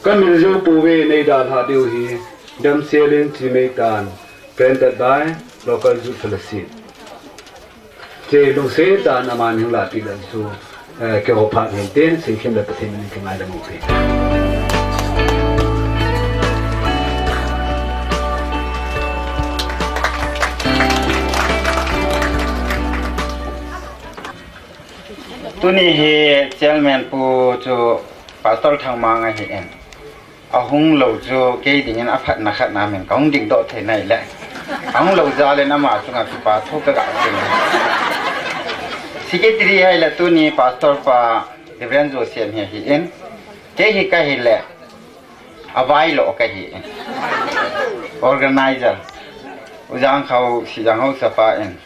Ka mil jo po ve nei da lha deu hi, Damsel in chi mei tan, presented by local youth fellowship. Che lungse tan aman hing la pi dan su, eh, ke ho phat hin ten, sin khim le Pathen min ki ngai da mo pe. Tuni hi chairman pu chu Pastor Thangmang ahi in. Ahung lou chu kei dingin aphatna khatna min kahung dingdoh thei nai le. Ahung lou jal in ama chunga kipa thu ka ga sim. Secretary hai le tuni Pastor pa Reverend Joseph hi ahi in. Kei hi ka hi le. Avai lo ka hi in. Organizer. U Jangkhao, Si Jangkhao sapa in.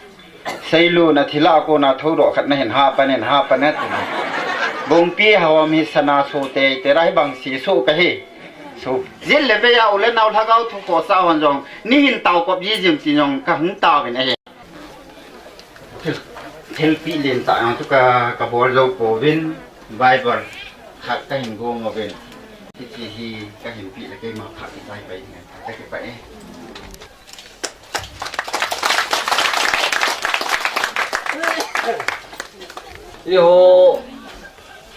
Seilu na thila ko na thodoh khat na hin hapan in hapan na ti. Bongpi hawam hi sana so te te rai bang si so ka hi. So, jil le be ya u le nau lhagao thu ko sa hon jong. Ni hin tau kop ji jim ti jong ka hung tau vin ahi. Thil, thil pi len ta ang tu ka, ka bol jo ko vin Bible khat ka hin go ngo vin. Ti ti hi ka hin pi le ke ma pha ki pai pai ngai. Ka ki pai. Eiho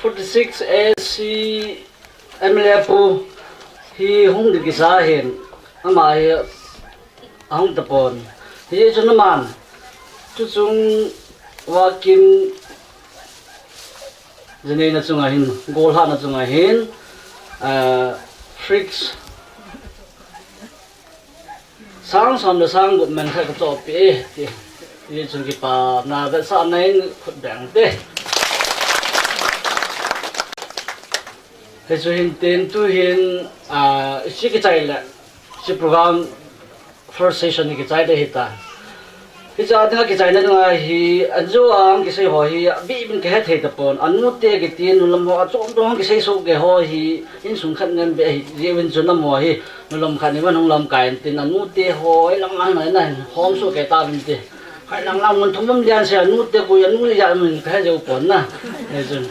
forty six A C M L A pu hi hung ding kisa hin, ama hi ahung tapon. Hi chu naman, chu chung vakin jinei na chunga hin, golha na chunga hin, ah, Fritz Sang som le sang gup man khat ka chohpeh e, ti. Hichun kipana vetsahna in khut beng te. Hichu hin tin tu hin, ah, hiche kichai le, hiche program first session hi kichai le hita. Hiche a dinga kichaina dinga hi, anjo a hung kisei ho hi, abih bih in ka hethei tapon. Anute kiti, nulam ho, achom chom hung kisei soh kei ho hi, insung khat ngen beh hi, jeh uvin chu namo hi, nulam khat ni man hung lamkai in tin, anute ho, hi lang lang na, na, hom soh kei tauvin ti. Hi lang lang mun thum um lian se, anute koi, anu ja mun ka he jou pon na. Hichun,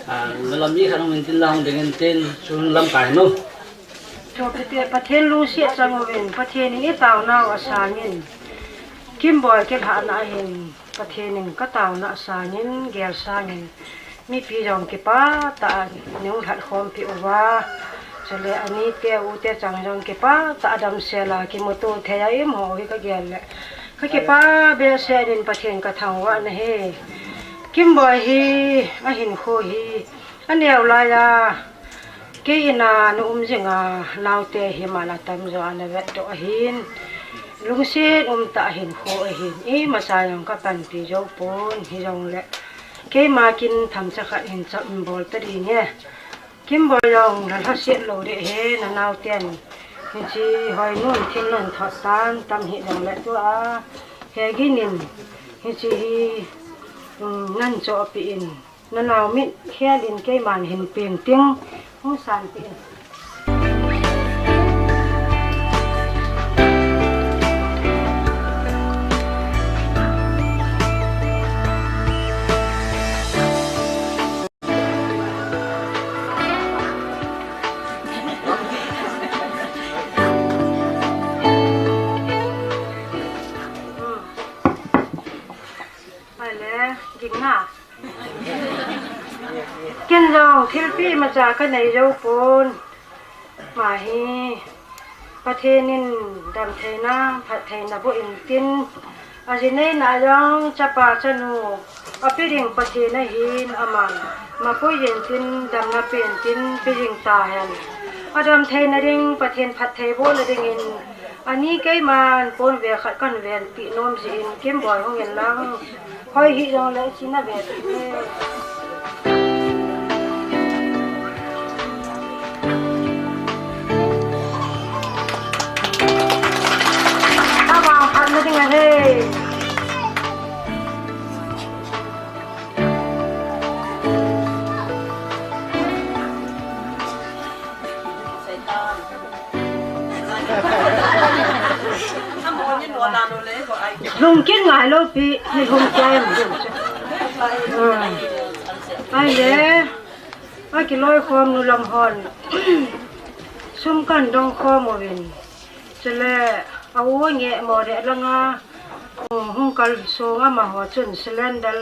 ah, nulam mi khat hung in tin la hung ding in tin, chu hung lamkai nu. Chopite Pathen lungset chang uvin, Pathen in i taonau asangin, Kimboi kilhahna ahin, Pathen in ka taona asangin, gel sangin, mipi jong kipah tah a nung lhat khompi uva. Chule anite ute chang jong kipah tah a damsel a kimuto thei a um ho hi ka gel le. Ka kipah behseh in Pathen ka thangvah na hi. Kimboi hi, ahinkho hi, aneo lai a, Kei in a na um jing a, naote hi man atam jo a na vetdoh ahin. Lungset um tah ahin, kho ahin. Imacha jong ka panpi jou pon, hijongle keima kin themcha khat hin chap in bol ta ding e. Kimboi jong na lhaset lou ding ahi, na naoten hiche hoinun thinlon thot tan tam hijongle tua hegin in hiche hi, um, nan chohpeh in. Nanao mit khel in keiman hin peng ting hung sanpeh in. Ahile, ging na. Ken jong thilpeh imacha ka nei jou pon. Ama hi Pathen in damtheina, phattheina boh intin, aji neina jong chapa chanu ape ding Pathen ahin, aman mapui intin, damna pe intin, pe jing tahen. Adamtheina ding, Pathen phatthei bolna dingin, ani keiman pon ve khat kan venpeh nom jeh in, Kimboi hung in lang. Hoi hijongle, china ve ti e. Tama khat na ding ahi. Lungkin ngai lou pi, ni lungkin. Hmm. Ai le, a kiloikhom nu lam hon. Sum kan dong khom uvin. Chule, a u nge mo de langa, um, hung kalsong amaho chun cylinder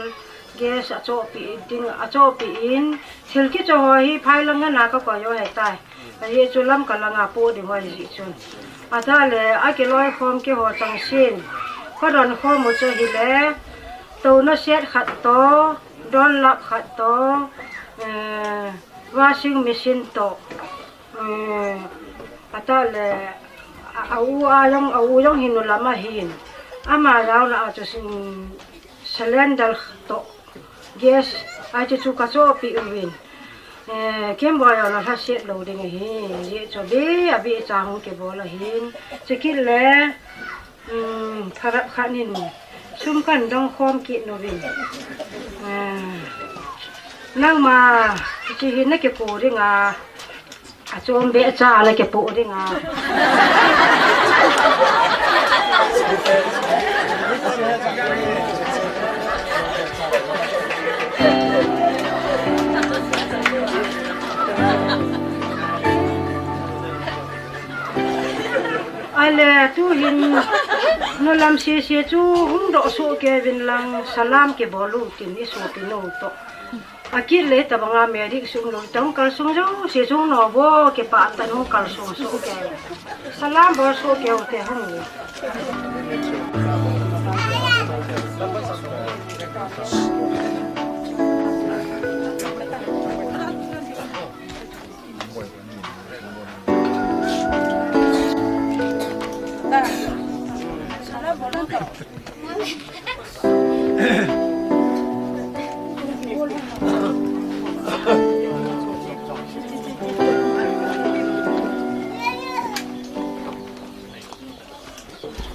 gas a chohpi ding, a chohpi in, thil kicho ho hi phai langa na ka koi u ahitai. Ajeh chu Lamka langa po ding ho ahi jeh chun. Atah le, a kiloikhom keiho chang sin. Ka don khom u chu ahile, touna set khat toh, don lap khat toh, eh, washing machine toh. Eh, atah le, a, a u a jong, a u jong hin nu lam ahin. Ama jaona a chu sin cylinder toh gas, a chu chu ka chohpi uvin. Eh, kem bo yo na lhaset lou ding ahi. Ajeh chu be, a be cha hung kibol ahin. Chukit le, um, pharap khat nin sum kan dong khom kit nuvin. Ah, nangma, hiche hi na kipo ding a, a chom be cha na kipo ding a. Ale, tu hin, nu lam sese chu hung doh soh kei uvin lang, salam kibol u tin i sopi nu toh. Akit le tabanga medic sum lou tang kalsong jouse chu hung nobo kipah tah in hung kalsong soh kei. Salam bol soh kei u te hung.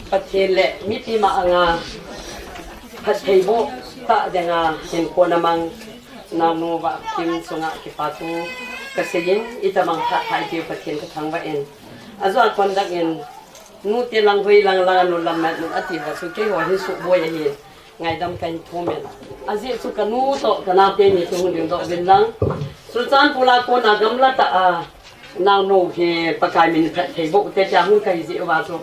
Pathen le mipi ma anga phattheiboh tah dinga hinkho namang naonu Vakim chunga kipathu kaseiyin, itobang phat pha iti Pathen kathangvah in. Ajo a kon dang in, nute lang hoi lang lang nu lam met nu ati ho chu keiho hi suboi ahi. Ngaidam kahin thum in. Ajeh chu kanu toh kanaote ni chu hung dingdoh uvin lang. Churachandpur a kona gamla tah a naonu hi Pakai min phattheiboh te tia hung kahi jeh uva chu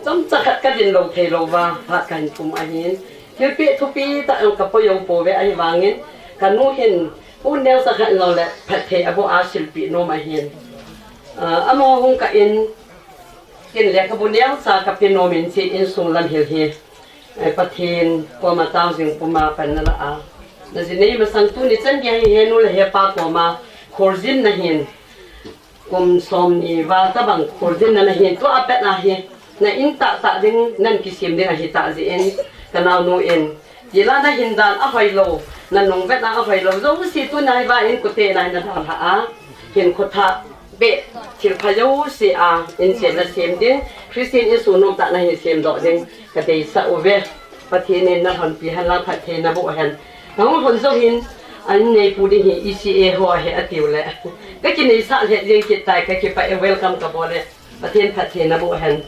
chomcha khat kadin lou thei lou uva phat kahin thum ahin. Thilpeh thupi tah jong kapoi jou pouve ahivangin kanu hin u neocha khat lou le phatthei aboh a silpeh nom ahin. Ah, amaho hung kah in ken lekhabu neocha kape nom in che insung lamhil hi. Eh, Pathen koma tao jing puma panna la a. Naji nei masang tuni chan gei hi henu le hepa koma kholjin nahin. Kum somni val tobang kholjin na nahin tua pat ahi. Na in tah tah ding nan kisem ding ahi tah jeh in kanaonu in. Tila nahin dan ahoilou, nanung vetna ahoilou jouse tuna hi va in kote na hin nadalha a. Hinkho thah beh thilpha jouse a in chenna sem ding, Christian insung nom tah nahin semdoh ding kadeisah uve. Pathen in nalhonpi hen lang phatthei naboh hen. Nahung lhon jou hin, an neipu ding hi E C A ho ahi atiu le. Kakineisah lheh jeng kit tai, kakipah e, welcome kabol e. Pathen phatthei naboh hen.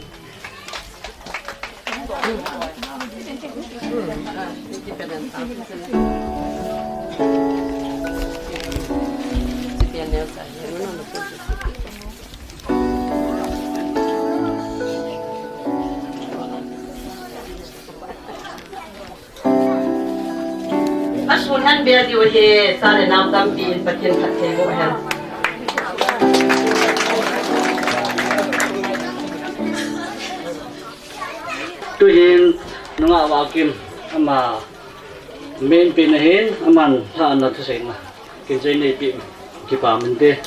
Asun hen bel diu ahi, cha le nao tampi in Pathen phatthei boh hen. Tuhin nungah Vakim ama main pen ahin, aman lhahna thuseina kin chai neipi kipa minte.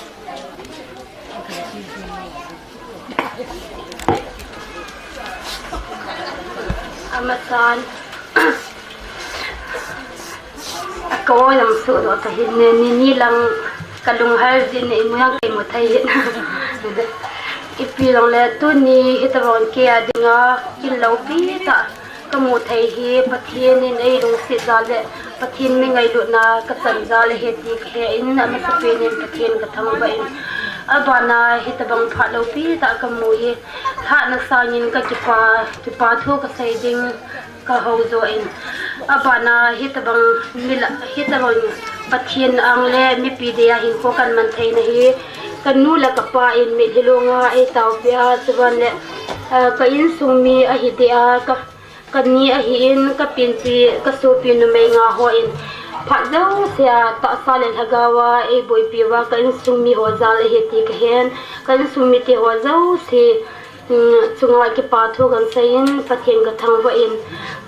Amasan. Ako yang su do ta hin ne ni ni lang kalung har jin ne mu yang kei mu thei hin. Ipi long le tuni hitabang kei a dinga kin loupi tah kamu thei hi Pathen in eilungset jal le Pathen mi ngailutna kachan jal ahi ti kahe in, amasapen in Pathen kathangvah in, Abana hitabang phat loupi tah kamu hi, lhahna sangin ka kipa, kipa thu kasei ding kahou joh in. Abana hitabang mila, hitabang Pathen ang le mipi dia hinkho kaman theina hi, kanu le kapa in mitlhi longa eitaopi a, chuban le, ah, ka insung mi ahi dia, ka Kani ahin, ka pinpi, ka sopi numei nga hon, phat jousea tahsa le lhagao a eiboipi uva, ka insung mi ho jal ahi ti kahen, ka insung mite ho jouse, um, chunga kipa thu kahin seiyin, Pathen kathangvah in,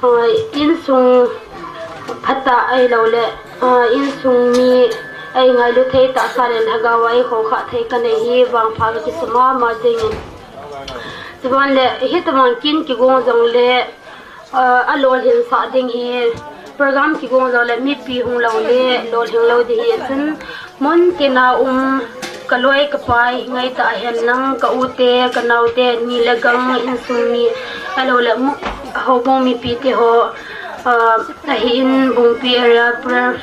uh, insung phatah ahilou le, uh, insung mi eingailu thei tahsa le lhagao a eikhoukhah thei kanei hi, vangpha kakisa mama jingin. Chuban le, hitabang kin kigong jongle, Aa, alolhinsah ding hi, program kigong jongle mipi hunglou le lolhing lou ding hi, chun mun tina um kaloi kapai ngaitah hen lang ka u te, ka nao te, ni le gang insung mi, ahilou le mu-, houbung mipi te ho, aa, ahin Bungpi Area Prayer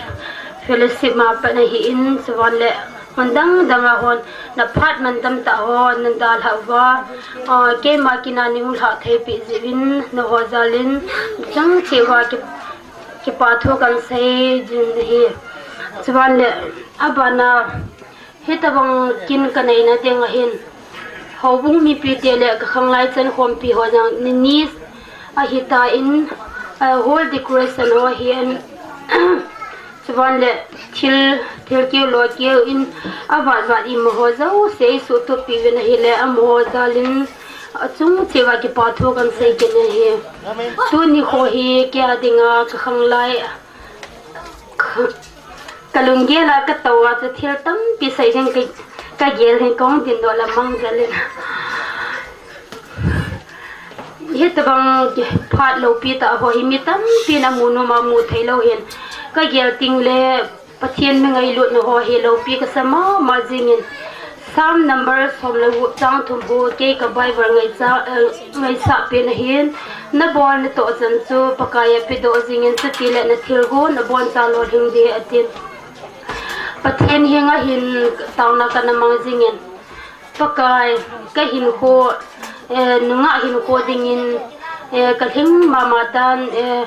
Fellowship ma pat ahin, chuban le, Mun dang dang a hon, na phat man tamtah ho, nadalhah uva, ah, keima kin a nei lhah thei pi jeh in, nangho jal in, chang cheh uva ki, kipa thu kahin sei jing ahi. Chuban le, abana, hitabang kin kanei na ding ahin. Houbung mipi te le ka khanglai chan khompi ho jong ni ni ahitan, ah, hall decoration ho ahin, Chuban le thil, thil keu lo keu in avat vat in amaho jouse eisuhtopi uvin ahile amaho jal in achung cheh uva kipa thu kahin sei kit ahi. Tuni kho hi kei a dinga ka khanglai, ka, ka lunggel a ka tou a chu thil tampi sei ding ka, ka gel hin kahung dingdoh le mang jal in. Hitabang phat loupi tah ho hi mi tampin amu nom a mu thei lou hin. Ka gel teng le Pathen mi ngailutna ho hi loupi kasa mama jingin. Psalm number som le gup chang thum ho kei ka Bible ngaisah, eh, ngaisah pen ahin. Na bol na toh chan chu Pakai a pedoh jingin, chuti le na thilgon abon cha lolhing ding atin. Pathen henga hin taona kana mang jingin. Pakai, ka hinkho, eh, nungah hinkho dingin, eh, ka lhing mama tan, eh,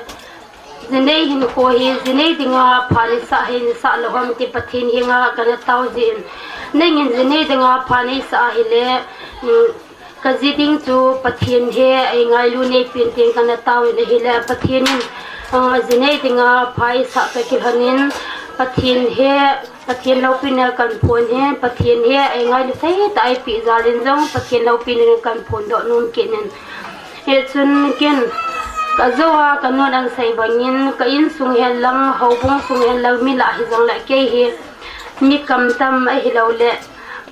jinei hinkho hi, jinei dinga pha neisah hi, neisah lou ham ti Pathen henga kana tao jin. Nangin jinei dinga pha neisah ahile, mm, ka ji ding chu Pathen he, eingailu neipen teng kana tao in ahile, Pathen in, ah, jinei dinga pha eisah toh kilhonin, Pathen he, Pathen loupina kahin phong hi, Pathen hi eingailu thei tah eipeh jal in jong Pathen loupina kahin phondoh nom kit in. Hichun ken ka jou a ka nun ahin sei bangin ka insung hen lang, houbung sung hen lang mi lah hijongle kei hi mi kamtam ahilou le,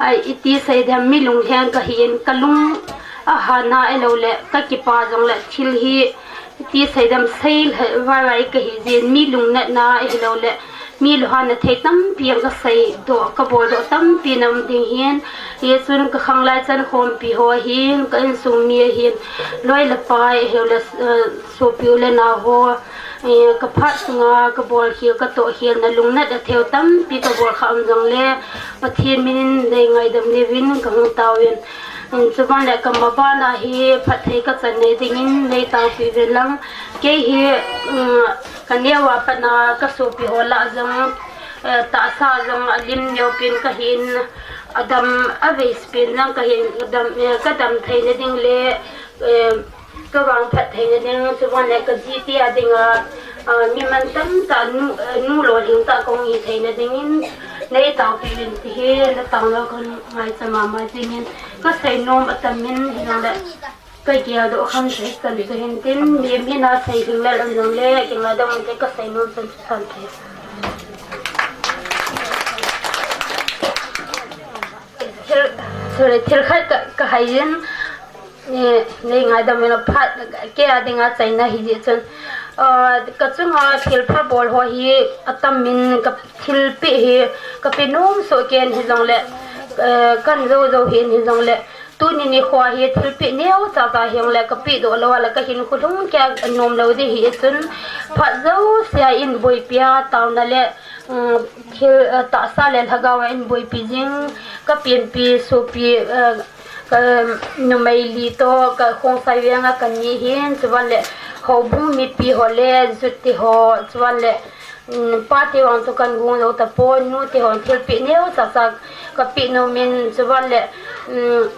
ai iti sei dem mi lunglheng kahin ka lung ahan a ahilou le ka kipa jongle thil hi Ti seidam sei lheh vaivai kahi jin, mi lungnatna ahilou le, mi lunghanna thei tampi jong ka seidoh, ka boldoh tampi na um ding hin, hichun ka khanglai chan khompi ho ahin, ka insung mi ahin, loi le pai ahilou le, eh, sopi u le nao ho, eh, ka phat sunga ka bolkhel, ka tohkhel na lungnat a thei tampi ka bolkhah um jongle, Pathen min in nei ngaidam uvin ka hung taovin. Chuban le ka maban a hi phatthei ka chan nei dingin nei taopi uvin lang. Kei hi, um, ka neo a pat a ka sopi ho lah jong, eh, tahsa jong alim neo pen kahin, adam a vei pen jong kahin, ka dam, eh, ka dam theina ding le, eh, Ka vangphat theina ding, chuban le ka jiti a dinga, ah, mi mantam tah nu, eh, nu lolhing tah kahung hi theina dingin, nei taopi uvin ti hi, na taona ka ngaicha mama jingin, ka seinom atam in, hijongle, ka geldoh kham thei chan chu hin tin, mi, mi na sei lhinglel um jongle, kingaidam un te ka seinom chan chu san thei. Thil, sorry, thil khat ka, ka hai in, Ni, nei ngaidam in, phat, kei a dinga chaina hi jeh chun, ah, ka chunga thilpha bol ho hi atam in, ka thilpeh hi ka pe nom soh ken hijongle, eh, kan jou jou hin hijongle, tuni nikho hi thilpeh neocha cha hijongle ka pehdoh lou a le ka hinkho lhung kei a nom lou ding hi chun, phat jousea in boipi a taona le Um, thil, uh, tahsa le lhagao a eiboipi jing, ka pianpi, sopi, uh, ka numei li toh, ka Khongsai Veng a ka ni hin, chuban le houbung mipi ho le, jut te ho, chuban le, um, pa te vang chu kan gung jou tapon, nu te ho thilpeh neocha cha ka pe nom in, chuban le, um,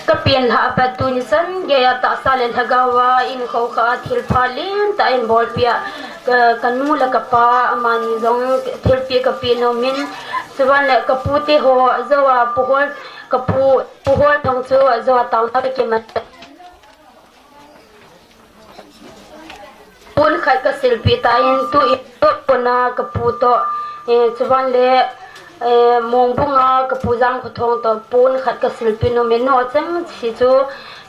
Ka pian lhah a pat tuni chan geiya tahsa le lhagao a in khoukhah a thilpha lentah in bolpi a, ka, ka nu le ka pa amani jong thilpeh ka pe nom in, chuban le ka pu te ho jou a Pu Hol, ka pu, Pu Hol Thang chu jou a town a ka kimat. Pon khat ka silpeh tan, tu in toh pon a ka pu toh, eh, chuban le, eh, Mongbung a ka pu Jang Khothong toh pon khat ka silpeh nom in, nu cheng si chu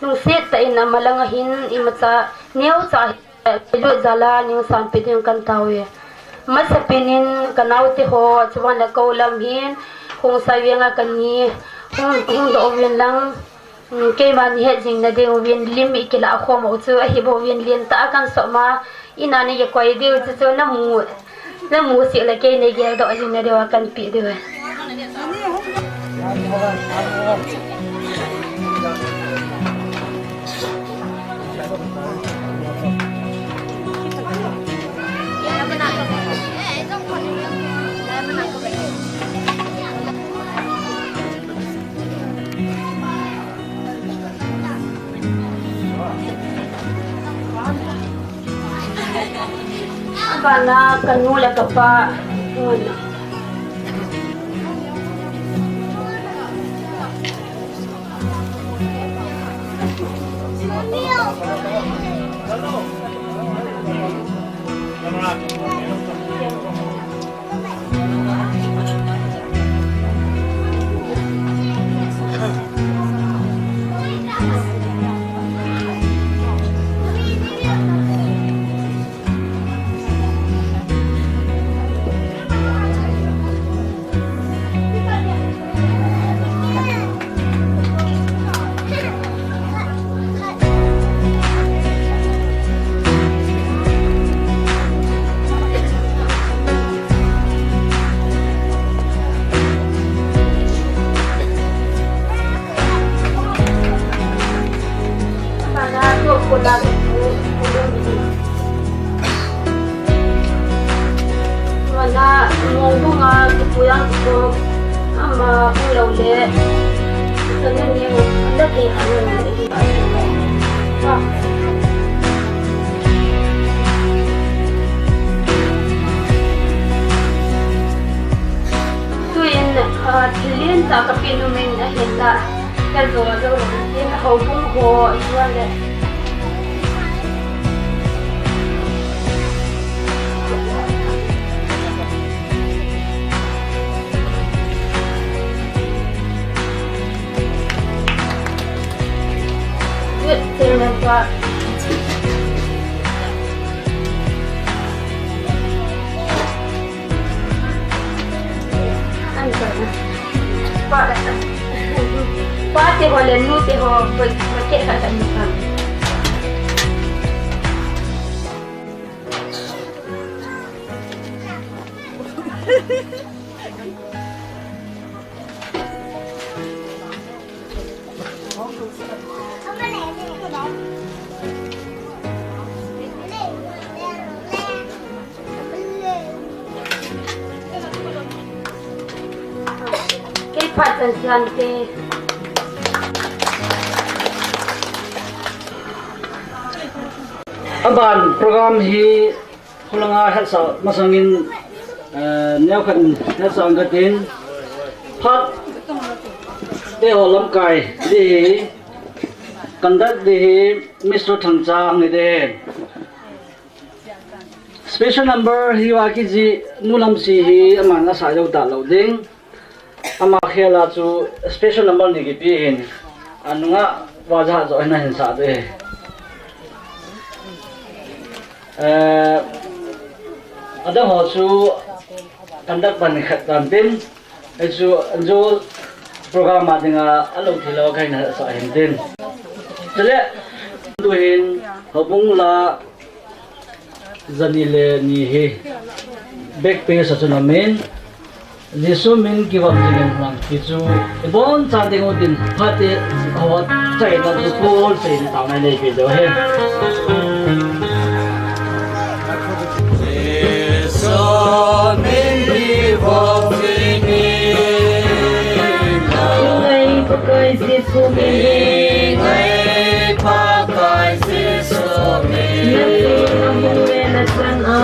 lungset tah in ama lang a hin imacha neocha hi, eh, lut jal a ning sanpeh ding kan tao e. Masapen in ka naote ho, chuban le kou lam hin, Khongsai Veng a ka ni, hung, hung doh uvin lang, Um, keima ni het jing na diu vin lim i kilah khom u chu ahi bou vin lentah a kan sop ma, in a ni kikoi diu chu chu na mu, na mu sih le kei nei geldoh jing na diu a kan pe diu. Abana ka nu le ka pa. Mana Mongbung a ka pu Jang Khothong ama hung lou le. Ka nu ni u, ka te ka nu. Tuin, ah, thil lentah ka pe nom in ahin la. Ka jo jo lo, tin houbung ho, i tua le. Good, thil lentah. Pa, pa te ho le nu te ho, pa, pa ke ka ka ni pa. Kei phat chan chan te. Aban program hi Khulanga hetsah masangin, eh, neokhat hetsah ang katin. Phat te ho lamkai ding hi, conduct ding hi Mister Thangcha ang ding hi. Special number hi va kiji nu lam si hi aman asa jou talou ding. Ama khel a chu special number ni kipe hin, anunga va ja jo hin ahin sa de. Eh, adang ho chu conduct pan khat tan tin, eh, chu, chu program a dinga alou thilou kahin sa hin tin. Chule, tu hin, houbung la, Jani le ni hi. Back page a chun amin, Jesu min kivop jing in lang, ti chu ibon chan ding u tin, phat te, awa, chai na chu Paul sei in tao nai nei pe jo he. Jesu min kivop jing in lang. Ngai Pakai Jesu min. Ngai Pakai Jesu min. Na min a hung le na chan a.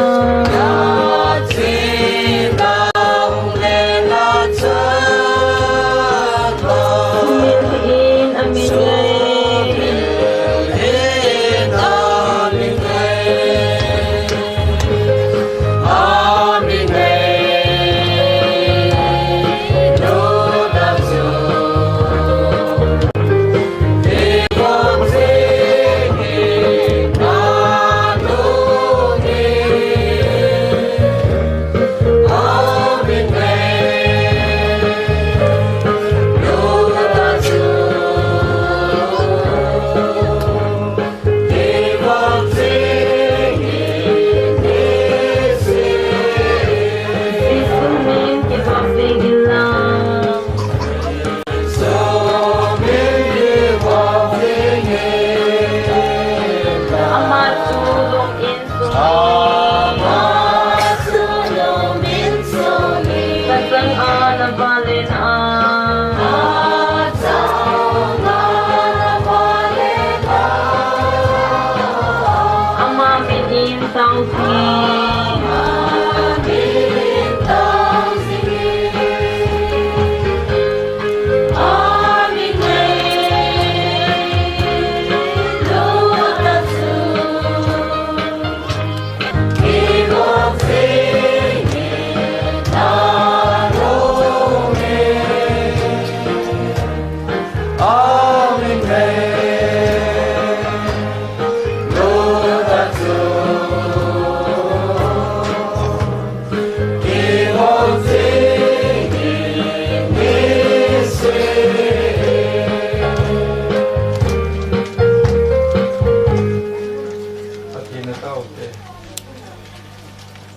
Pathen a taute.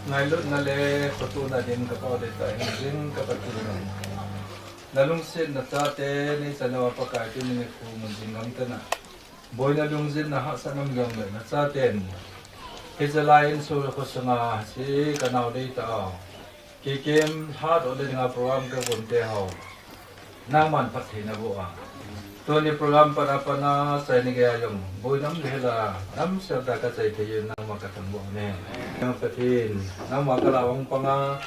Ngailutna le khotohna din ka pao ding tah in, jing ka Pathen. Na lungsetna chate nei chan uva Pakai tuni nikho mun jing gam tah in. Boina lungjinna hahsatna um jong le na chaten. Hiche lai in sule kho sunga hiche ka nao dei tah a. Kikim lhadoh le dinga program ka gon te ho. Nangman phatthei naboh a. Tuni program pat a pat a chaina geiya jong boina um le hela, damsel tah a ka chai thei in nangma ka thangvah u ahi. Nang Pathen, nangma ka lah ong pang a,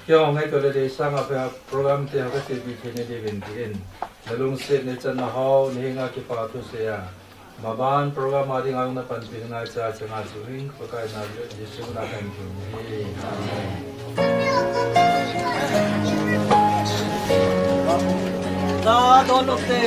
keiho ngaito le dei sanga pha program te ho ka chepi thei na diuvin tin. Na lungset nei channa ho, na henga kipa thu seiya. Maban program a dinga na panpi ngai cha changa chu hing Pakai na le Jesu na kan chu hi. Ta don lote.